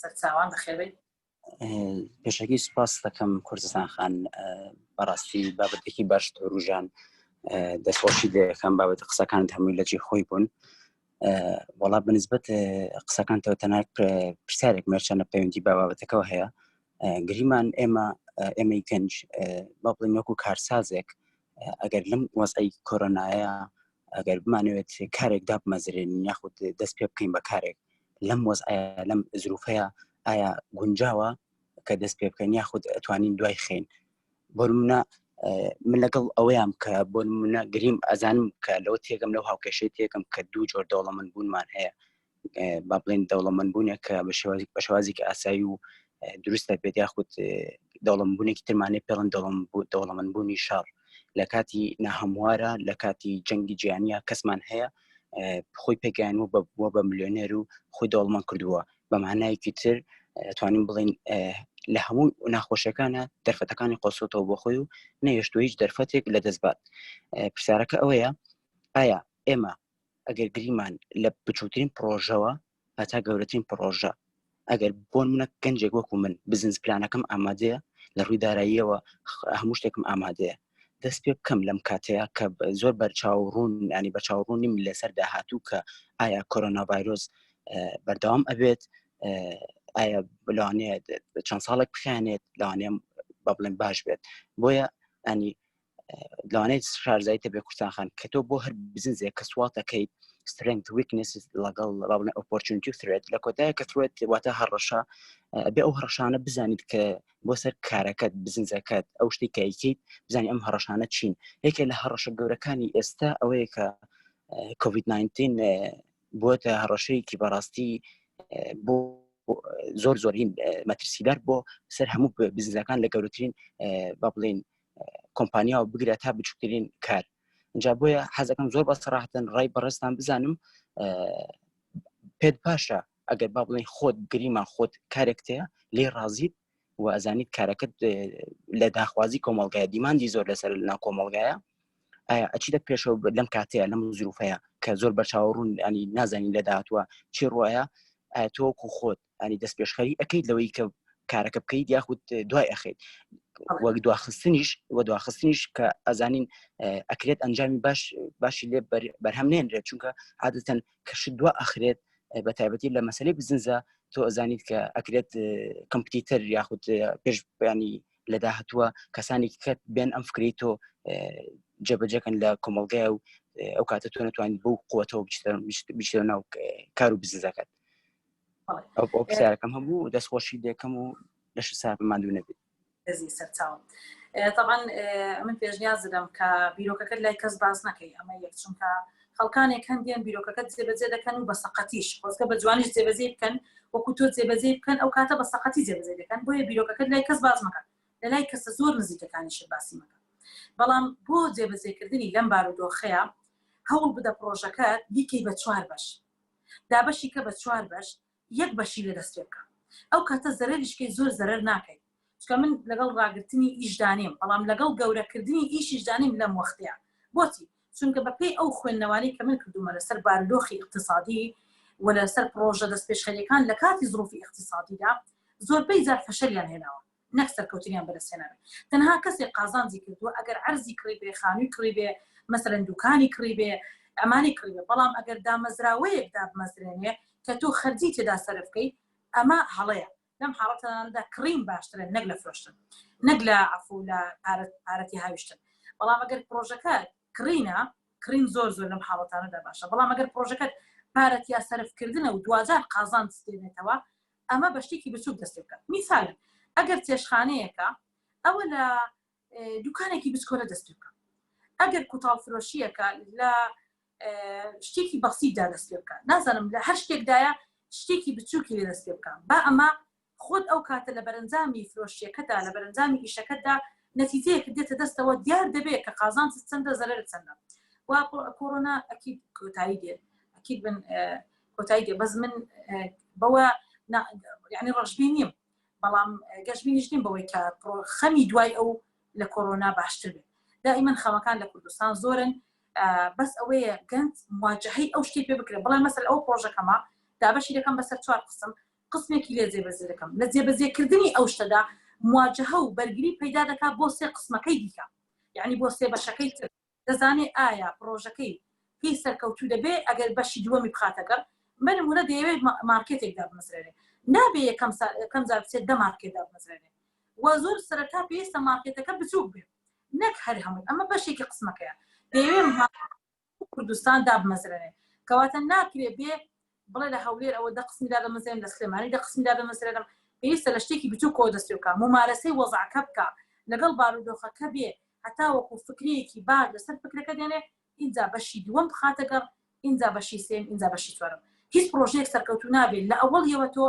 سەرچاوان بەخێربێی پێشەکی سپاس دەکەم کوردستان خان بەڕاستی بابەتێکی باش تۆروژان دەستخۆشی دەکەم بابەت قسەکانت هەمووی لە جێ خۆی بوون وەڵا بەنسبەت قسەکانتەوە تەنها پرسیارێک مەرچەنە پەیوەندی بە بابەتەکەەوە هەیە گریمان ئێمە ئێمەی گەنج با بڵێن وەکو کارسازێک ئەگەر لەم وەزعی کۆرۆنایە ئەگەر بمانەوێت کارێک دابمەزرێن یاخود دەست پێ بکەین بە کارێک لەم وەزعە لەم زروفەیە ئایا گونجاوە کە دەست پێ بکەین یاخود ئەتوانین دوای خین بۆ نمونە من لەگەڵ ئەوەیان کە بۆ نمونە گریم ئەزانم کە لەوە تێگەم لەو هاوکێشەی تێکەم کە دوو جۆر دەوڵەمەند بوونمان هەیە با بڵێن دەوڵەمەند بوونێک کە بە شێوازی بە شێوازێکی ئاسایی و دروستە بێت یاخود دەوڵەمەندبوونێکی ترمانەی پێڵن دەوڵەمەندبوونی شەڕ لە کاتی ناهەموارە لە کاتی جەنگی جیانە کەسمان هەیە خۆی پێگەیان و بووە بە ملیۆنێر و خۆی دەوڵەمەند کردووە بە مانایەکی تر توانین بڵین لە هەموو ناخۆشیەکانە دەرفەتەکانی قۆسۆتەوە بۆ خۆی و نەهێشتووە هیچ دەرفەتێک لە دەست بات پرسیارەکە ئەوەیە ئایا ئێمە ئەگەر گریمان لە بچووترین پرۆژەوە هەتا گەورەترین پرۆژە ئەگەر بۆ منە گەنجێک وەکو من بزنس پلانەکەم ئامادەیە لە ڕووی داراییەوە هەموو شتێکم ئامادەیە دەست پێ بکەم لەم کاتەیە کە زۆر بەرچاو ڕوون ینی بەرچاو ڕوون نیم لەسەر داهاتوو کە ئایا کۆرۆنا ڤایرۆس بەردەوام ئەبێت ئایا لەوانەیە چەند ساڵێک بخیانێت لەوانەیە بە بڵێن باش بێت بۆیە ئەنی لەوانەیە شارزایتە بێ کوردستان خان کە تۆ بۆ هەر بزنزێک کە سواتەکەیت strength weakness لەگەڵ بابلێن opportunity و threat لە کۆتایە کە threat واتە هەڕەشە بێ ئەو هەڕەشانە بزانیت کە بۆ سەر کارەکەت بزنزەکەت ئەو شتی کایکەیت بزانانی ئەم هەڕەشانە چین یەکێ لە هەڕەشە گەورەکانی ئێستا ئەوەیە کە کۆVید-19 بووەتە هەڕەشەیەکی بەڕاستی بۆ زۆر زۆرین مەترسیدار بۆ سەر هەموو بزنزەکان لە گەورەترین با بڵین کۆمپانیا و بگرە تا بچووکترین کار اینجا بۆیە حەزەکەم زۆر بە سەراحەتەن ڕای بەڕێزتان بزانم پێت باشە ئەگەر با بڵێن خۆت گریمان خۆت کارێکتەیە لێ ڕازیت و ئەزانیت کارەکەت لە داخوازی کۆمەلگایە demand ی زۆر لەسەر لە کۆمەلگایە ئایا ئەچیتە پێشەوە لەم کاتەیە لەم زروفەیە کە زۆر بەرچاوڕوون ینی نازانین لە داهاتوە چی ڕواە ئایا تۆکو خۆت ینی دەست پێشخەری ئەەکەیت لەوەی کە کارەکە بکەیت یاخود دوای ئەخیت وەک دواخستنیش و دواخستنیش کە ئەزانین ئەکرێت ئەنجامی باش باشی لێ بەرهەم نێنرێت چونکە عادەتەن کەش دوا ئەخرێت بە تایبەتی لە مەسلەی بزنزە تۆ ئەزانیت کە ئەکرێت competitor یاخود پێش بیانی لە داهاتووە کەسانی کە بێن ئەم فکری تۆ جێبەجێکن لە کۆمەلگای و ئەو کاتە تۆ نتوانیت بەو قوتەوە بچیتە ناو کار و بزنزەکەت ئەو پرسیارەکەم هەبوو دەستخۆشی دەکەم و لەش ساغ ماندوو نەبێت دەزی سەرچاوم طبعا من پێشنیاز دەدەم کە بیرۆکەکەت لای کەس باس نەکەی ئەمە یەک چونکە خەڵکانێک هەندێن بیرۆکەکەت جێبەجێ دەکەن و بە سەقەتیش خۆزگە بە جوانیش جێبەجێ بکەن وەکو تۆ جێبەجێ بکەن ئەو کاتە بە سەقەتی جێبەجێ دەکەن بۆیە بیرۆکەکەت لای کەس باس مەکە لە لای کەسە زۆر نزیکەکانیشت باسی مەکە بەڵام بۆ جێبەجێکردنی لەم بارودۆخەیە هەوڵ بدە پرۆژەکەت بیکەی بە چوار بەش دابەشی کە بە چوار بەش یەک بەشی لێ دەست پێ بکە ئەو کاتە زەرەریش کەی زۆر زەرەر ناکەی چونکە من لەگەڵ ڕاگرتنی ئیشدا نیم بەڵام لەگەڵ گەورەکردنی ئیشیشدا نیم لەم وەختەیە بۆچی چونکە بەپێی ئەو خوێندنەوانەی کە من کردومە لەسەر بارودۆخی ئیقتیسادی و لەسەر پڕۆژە دەستپێشخەریەکان لە کاتی زروفی ئیقتیسادیدا زۆربەی جار فەشەلیان هێناوە نەک سەرکەوتنیان بەدەستهێنابێت تەنها کەسێک قازانجی کردووە ئەگەر عەرزی کڕی بێ خانووی کڕی بێ مەسەلەن دوکانی کڕی بێ ئەمانی کڕی بێ بەڵام ئەگەر دامەزراوەیەک دابمەزرێنێ کە تۆ خەرجی تێدا سەرف بکەی ئەمە هەڵەیە لەم حاڵەتاندا کڕین باشترە نەک لە فرۆشتن نەک لە عەفو لە پارەتی هاویشتن بەڵام ئەگەر پرۆژەکە کڕینە کڕین زۆر زۆر لەم حاڵەتانەدا باشە بەڵام ئەگەر پرۆژەکەت پارە تیا سەرفکردنە و دواجار قازانج دێنێتەوە ئەمە بە شتێکی بچوک دەست پێ بکە میسال ئەگەر چێشخانەیەکە ئەوە لە دوکانێکی بچکۆلە دەست پێ بکە ئەگەر کوتاڵ فرۆشیەکە لە شتێکی بەسیتدا دەست پێ بکە نازانم لە هەر شتێکدایە شتێکی بچووکی لێ دەست پێ بکە با ئەمە خۆت ئەو کاتە لە بەرەنجامی فرۆشیەکەدا لە بەرەنجامی ئیشەکەتدا نەتیجەیەکت دێتە دەستەوە دیار دەبێت کە قازانجت چەندە زەرەرت چەندە. و کۆرۆنا ئەکید کۆتایی دێت ئەکید بن کۆتایی دێ بەس من بەوە یعنی ڕەشبین نیم بەڵام گەشبینیش نیم بەوەی کە خەمی دوای ئەو لە کۆرۆنا باشتر بێت دائیمەن خەمەکان لە کوردستان زۆرن بەس ئەوەیە گەنج مواجهەی ئەو شتی پێ بکرێت بەڵێ مەسەل ئەو پرۆژەکەمە دابەشی دەکەم بەسەر چوار قسم قسمێکی لێ جێبەجێ دەکەم لە جێبەجێکردنی ئەو شتەدا مواجهە و بەرگری پەیدا دەکات بۆ سێ قسمەکەی دیکە یعنی بۆ سێ بەشەکەی تر دەزانێ ئایا پڕۆژەکەی پێی سەرکەوتوو دەبێ ئەگەر بەشی دووەمی بخاتە گەڕ؟ بە نموونە دەیەوێت مارکێتێک دابمەزرێنێ نابێ یەکەم یەکەم جار بچێت دە مارکێت دابمەزرێنێ و زۆر سەرەتا پێویستە مارکێتەکە بچووک بێ نەک هەر هەمووی ئەمە بەشێکی قسمەکەیە دەیەوێت کوردستان دابمەزرێنێ کەواتە ناکرێ بێ بڵێ لە هەولێر ئەوە دە قسمی دادەمەزرێنم لە سلێمانی دە قسمی دادەمەزرێنم پێویستە لە شتێکی بچووکەوە دەست پێ بکا مومارەسەی وەزعەکە بکا لەگەڵ بارودۆخەکە بێ هەتاوەکو فکرەیەکی باش لەسەر فکرەکە دێنێ ئینجا بەشی دووەم بخاتە گەڕ ئینجا بەشی سێم ئینجا بەشی چوارەم هیچ پرۆژەیەک سەرکەوتوو نابێت لە ئەوەڵیەوە تۆ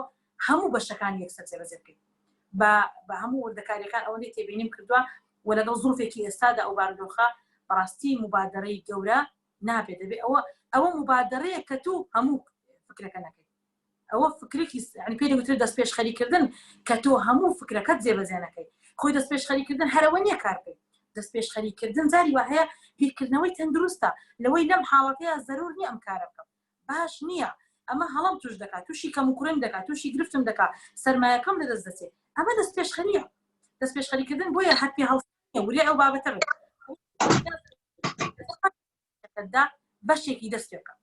هەموو بەشەکانی یەکسەر جێبەجێ بکەیت بە بە هەموو وردەکاریەکان ئەوەندەی تێبینیم کردووە و لەگەڵ زروفێکی ئێستادا ئەو بارودۆخە بەڕاستی موبادەرەی گەورە نابێت دەبێت ئەوە ئەوە مبادرەیە کە تو هەموو فکرەکە نەکەیت ئەوە فکرێکی ینی پێ دەگوترێت دەست پێشخەریکردن کە تۆ هەموو فکرەکەت جێبەجێ نەکەیت خۆی دەست پێشخەریکردن هەرەوە نییە کار بکەیت دەست پێشخەریکردن جاری وا هەیە بیرکردنەوەی تەندروستە لەوەی لەم حاڵەتەیە زەرور نییە ئەم کارە بکەم باش نییە ئەمە هەڵم توش دەکات تووشی کەم و کوڕیم دەکات تووشی گرفتم دەکات سەرمایەکەم لەدەست دەچێت ئەمە دەست پێشخەریە دەست پێشخەریکردن بۆیە هەر پێ هەڵ وریا ئەو بابەتە بن دا بەشێکی دەست پێ بکە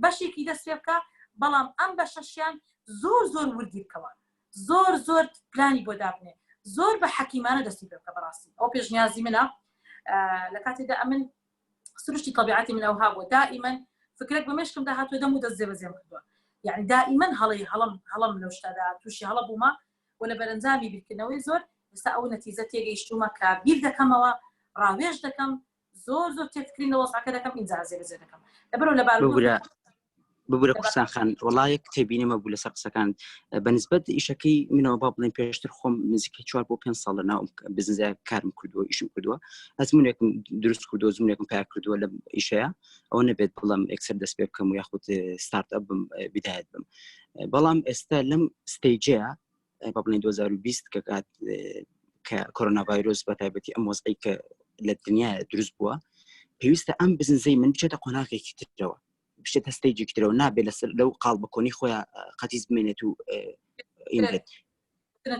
بەشێکی دەست پێ بکە بەڵام ئەم بەشەشیان زۆر زۆر وردی بکەوە زۆر زۆر پلانی بۆ دابنێ زۆر بە حەکیمانە دەستی پێ بکە بەڕاستی ئەو پێشنیازی منە لە کاتێدا ئەمن سروشتی طبیعەتی من ئەوها بووە دائیمەن فکرێک بە مێشکمدا هاتووە دەم و دەست جێبەجێم کردووە یعنی دائیمەن هەڵی هەڵم هەڵم لەو شتەدا تووشی هەڵە بوومە و لە بەرەنجامی بیرکردنەوەی زۆر ئێستا ئەو نەتیجە تێگەیشتوومە کە بیر دەکەمەوە ڕاوێژ دەکەم زۆر زۆر تێفکرین لە وەزعەکە دەکەم ئینجا جێبەجێ دەکەم لەبەرەوە لە بارودۆخ ببورە کوردستان خان وڵا یەک تێبینیمە بوو لەسەر قسەکان بەنسبەت ئیشەکەی منەوە با بڵێن پێشتر خۆم نزیکەی چوار بۆ پێ ساڵ لە ناو بزنزە کارم کردووە ئیشم کردووە ئەزمونێکم دروست کردووە زمونێکم پیا کردووە لە ئیشەیە ئەوە نەبێت بڵم ئەکسەر دەست پێ بکەم و یاخود start up بم بدایەت بم بەڵام ئێستا لەم stage ەیە بە بڵێن 2020 کە کات کە کۆرۆنا ڤایرۆس بە تایبەتی ئەم وەزعی کە لە دنیا دروست بووە پێویستە ئەم بزنزەی من بچێتە قۆناغێکی ترەوە بچێتە stage ێکی ترەوە نابێت لەسەر لەو قاڵ بە کۆنی خۆیان قەتیس بمێنێت و ئینبێت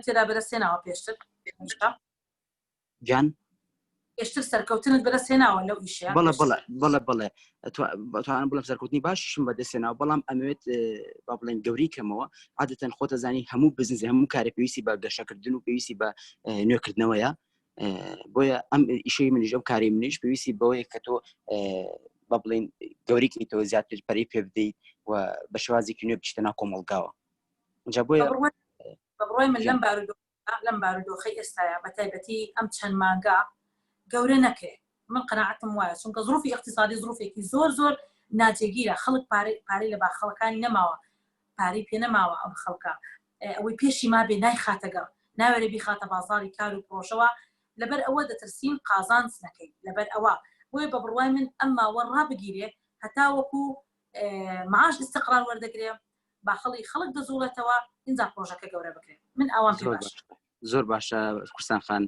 تێدا بەدەستێناوە پێشتر گیان پێشتر سەرکەوتنت بەدەستهێناوە لەو ئیشە بەڵێ بەڵێ بەڵێ بەڵێ توانم بڵم سەرکەوتنی باششم بەدەستهێناوە بەڵام ئەمەوێت با بڵێن گەوری کەمەوە عادەتەن خۆتە زانی هەموو بزنس هەموو کارە پێویستی بە گەشەکردن و پێویستی بە نوێکردنەوەیە بۆیە ئەم ئیشەی منیش ئەم کاری منیش پێویستی بەوەیە کە تۆ بە بڵین گەوریکەیتەوە زیاتر پەرەی پێ بدەیت و بە شێوازێکی نوێ بچیتە ناو کۆمەڵگاوە جا بۆیە بڕوای من لەم بارودۆخ لەم بارودۆخەی ئێستایا بە تایبەتی ئەم چەند مانگە گەورە نەکرێ من قەناعەتم وایە چونکە زروفی ئیقتیسادی زروفێکی زۆر زۆر ناجێگیرە خەڵک پارەی لە باخەڵەکانی نەماوە پارەی پێ نەماوە ئەم خەڵکە ئەوەی پێشی مابێ نایخاتە گەڕ ناوێرە بیخاتە بازاری کار و پرۆژەوە لەبەر ئەوە دەترسین قازانج نەکەی لەبەر ئەوە بۆیە بە بڕوای من ئەم ماوە ڕابگیرێ هەتاوەکو معاش استقرار وەردەگرێ باخەڵی خەڵک دەجوڵێتەوە ئینجا پرۆژەکە گەورە بکرێت من ئاوام پێ باشە. زۆر باشە کوردستان خان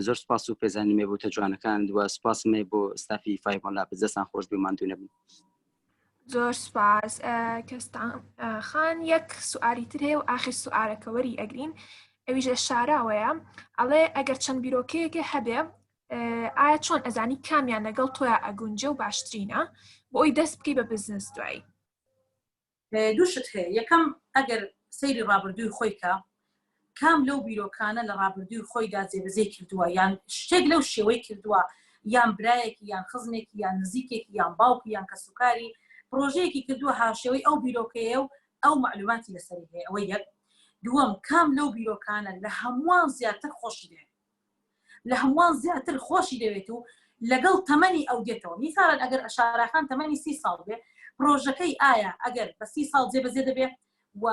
زۆر سپاس و پێزانیمێ بۆ تە جوانەکان دووە سپاسمێ بۆ ستافی فایڤۆن لاپس دەستان خۆش بێ ماندوو نەبن. زۆر سپاس کەستان خان یەک سوالی تر هەیە و ئاخر سوالەکە وەری ئەگرین ئەویش لە شاراوەیە ئەڵێ ئەگەر چەند بیرۆکەیەکە هەبێ ئایا چۆن ئەزانی کامیان لەگەڵ تۆیا ئەگونجێ و باشترینە بۆ ئەوی دەست بکەی بە بزنس دوایی دوو شت هەیە یەکەم ئەگەر سەیری ڕابردووی خۆی کە کام لەو بیرۆکانە لە ڕابردووی خۆیدا جێبەجێی کردووە یان شتێک لەو شێوەی کردووە یان برایەکی یان خزمێکی یان نزیکێکی یان باوکی یان کەسوکاری پرۆژەیەکی کردووە هاوشێوەی ئەو بیرۆکەیە و ئەو معلوماتی لەسەری هەیە ئەوە یەک دووەم کام لەو بیرۆکانە لە هەمووان زیاتر خۆشی دەوێت لە هەمووان زیاتر خۆشی دەوێت و لەگەڵ تەمەنی ئەو دێتەوە میسالەن ئەگەر ئەشاراخان تەمەنی سی ساڵ بێ پرۆژەکەی ئایا ئەگەر بە سی ساڵ جێبەجێ دەبێ و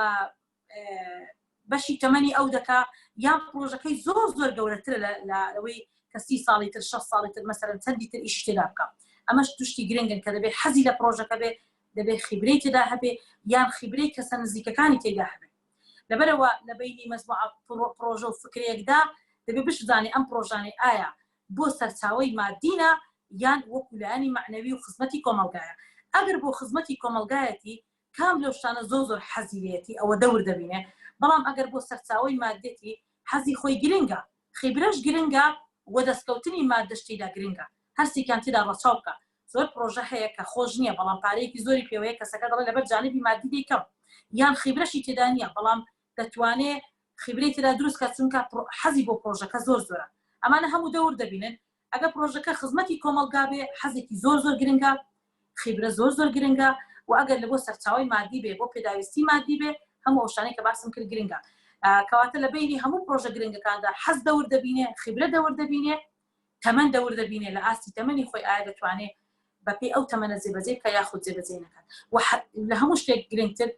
بەشی تەمەنی ئەو دەکا یان پرۆژەکەی زۆر زۆر گەورەترە لەوەی کە سی ساڵی تر 6 ساڵی تر مەسەرەن چەندی تر ئیشی تێدا بکە. ئەمەش توشتی گرنگن کە دەبێت حەزی لە پرۆژەکە بێ دەبێت خیبرەی تێدا هەبێ یان خیبرەی کەسە نزیکەکانی تێدا هەبێ لەبەرەوە لە بینی مەزموعە پرۆژە و فکرەیەکدا دەبێ بشزانێ ئەم پرۆژانەی ئایا بۆ سەرچاوەی مادینە یان وەکو لایەنی مەعنەوی و خزمەتی کۆمەڵگایە ئەگەر بۆ خزمەتی کۆمەڵگایەتی کام لەو شتانە زۆر زۆر حەزی لێتی ئەوە دەور دەبینێ بەڵام ئەگەر بۆ سەرچاوەی مادێتی حەزی خۆی گرنگە خیبرەش گرنگە و دەستکەوتنی مادەش تێیدا گرنگە هەرسێکیان تێدا ڕەچاو بکە زۆر پرۆژە هەیە کە خۆش نییە بەڵام پارەیەکی زۆری پێوەیە کەسەکە دەڵێ لەبەر جانبی مادی دەیکەم یان خیبرەشی تێدا نییە بەڵام دەتوانێ خیبرەی تێدا دروست کات چونکە حەزی بۆ پرۆژەکە زۆر زۆرە ئەمانە هەموو دەور دەبینن ئەگەر پرۆژەکە خزمەتی کۆمەڵگا بێ حەزێکی زۆر زۆر گرنگە خیبرە زۆر زۆر گرنگە و ئەگەر لە بۆ سەرچاوی مادی بێ بۆ پێداویستی مادی بێ هەموو ئەو شتانەی کە باسم کرد گرنگە کەواتە لە بینی هەموو پرۆژە گرنگەکاندا حەز دەور دەبینێ خیبرە دەور دەبینێ تەمەن دەور دەبینێ لە ئاستی تەمەنی خۆی ئایا دەتوانێ بەپێی ئەو تەمەنە جێبەجێ بکە یاخود جێبەجێ نەکات و لە هەموو شتێک گرنگتر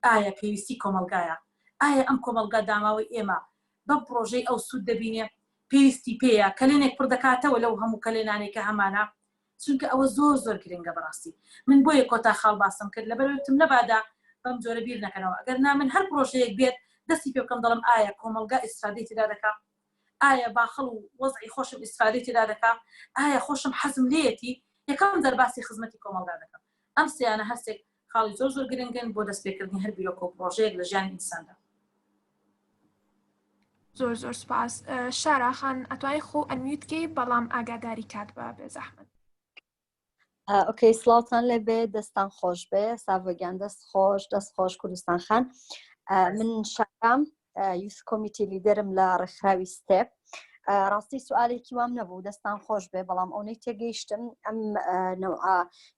ئایا پێویستی کۆمەڵگایە ئایا ئەم کۆمەڵگا داماوەی ئێمە بەم پرۆژەی ئەو سوود دەبینێ پێویستی پێیە کەلێنێک پڕ دەکاتەوە لەو هەموو کەلێنانەی کە هەمانە چونکە ئەوە زۆر زۆر گرنگە بەڕاستی من بۆیە کۆتا خاڵ باسم کرد لەبەرتم نەبادا بەم جۆرە بیر نەکەنەوە ئەگەر نا من هەر پرۆژەیەک بێت دەستی پێ بکەم دەڵم ئایا کۆمەڵگا ئیسفادەی تێدا دەکا ئایا باخەڵ و وەزعی خۆشم ئیسفادەی تێدا دەکا ئایا خۆشم حەزم لێیەتی یەکەم جار باسی خزمەتی کۆمەڵگا دەکەم ئەم سیانە هەرسێک خاڵی زۆر زۆر گرنگن بۆ دەستپێکردنی هەر بیرۆکە و پرۆژەیەک لە ژیانی ئینساندا. زۆر زۆر سپاس شارا خان ئەتوانی خۆ unmute کەی بەڵام ئاگاداری کات بە بێزەحمەت. okay سڵاوتان لێبێ دەستان خۆش بێ ساڤۆگیان دەست خۆش دەست خۆش کوردستان خان من شارام youth committee leader م لە ڕێکخراوی ستێپ ڕاستی سوالێکی وام نەبوو دەستان خۆش بێ بەڵام ئەوەی تێگەیشتم ئەم نەوعە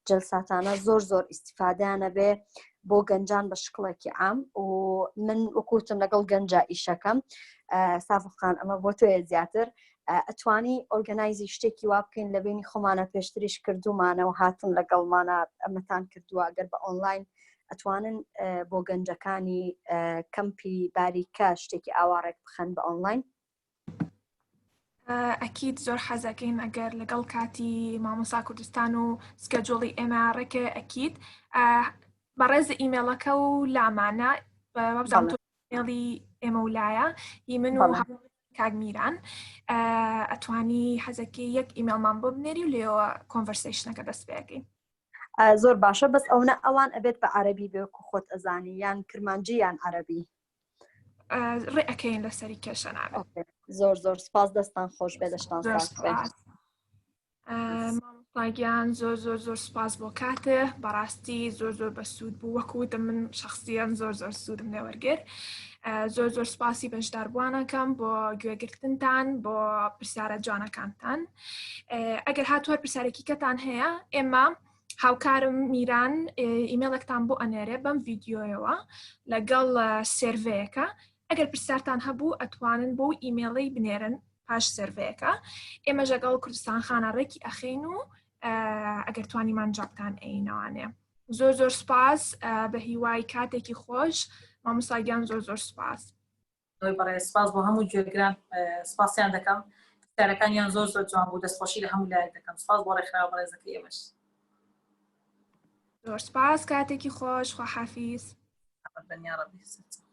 جلساتانە زۆر زۆر ئیسیفادەیانە بێ بۆ گەنجان بە شکڵێکی عام و من وەکوتم لەگەڵ گەنجا ئیشەکەم سافخان ئەمە بۆ تۆیە زیاتر ئەتوانی organize ی شتێکی وا بکەین لە بینی خۆمانە پێشتریش کردومانە و هاتن لەگەڵمانە ئەمەتان کردووە گەر بە ئۆنلاین ئەتوانن بۆ گەنجەکانی کەمپی باریکە شتێکی ئاوا ڕێک بخەن بە ئۆنلاین؟ ئەکید زۆر حەزەکەین ئەگەر لەگەڵ کاتی مامۆسا کوردستان و schedule ی ئێمە ڕێکێ ئەکید بەڕێز ئیمێڵەکە و لامانە وابزانم تۆ ئیمێڵی ئێمە و لایە هی من و کاک میران ئەتوانی حەزەکەی یەک ئیمێڵمان بۆ بنێری و لێەوە conversation ەکە دەست پێەکەین زۆر باشە بەس ئەوە ئەوان ئەبێت بە عەربی بێ وەکو خۆت ئەزانی یان کرمانجی یان عەربی ڕێ ئەەکەین لەسەری کێشە نابێت زۆر زۆر سپاس دەستان خۆش بێ دەستان مامۆستاگیان زۆر زۆر زۆر سپاس بۆ کاتێ بەڕاستی زۆر زۆر بەسوود بوو وەکوتم من شخصیان زۆر زۆر سوودم لێوەرگر زۆر زۆر سپاسی بەشداربووانەکەم بۆ گوێگرتنتان بۆ پرسیارە جوانەکانتان ئەگەر هاتووە پرسیارێکی کەتان هەیە ئێمە هاوکارم میران ئیمێڵێکتان بۆ ئەنێرێ بەم ڤیددیویەوە لەگەڵ survey یەکە ئەگەر پرسیارتان هەبوو ئەتوانن بۆ ئیمێڵی بنێرن پاش survey ەکە ئێمە ژەگەڵ کوردستان خانە ڕێکی ئەخین و ئەگەر توانیمان جوابتان ئەینەوانێ زۆر زۆر سپاس بە هیوای کاتێکی خۆش مامۆستا گیان زۆر زۆر سپاس بەڕێ سپاس بۆ هەموو گوێگران سپاسیان دەکەم پرسیارەکانیان زۆر زۆر جوان بوو دەستخۆشی لە هەموو لایەک دەکەم سپاس بۆ ڕێکخراوە بەڕێزەکەی ئێمەش زۆر سپاس کاتێکی خۆش خواحافیز بەنیا ڕەبی سەرچاو.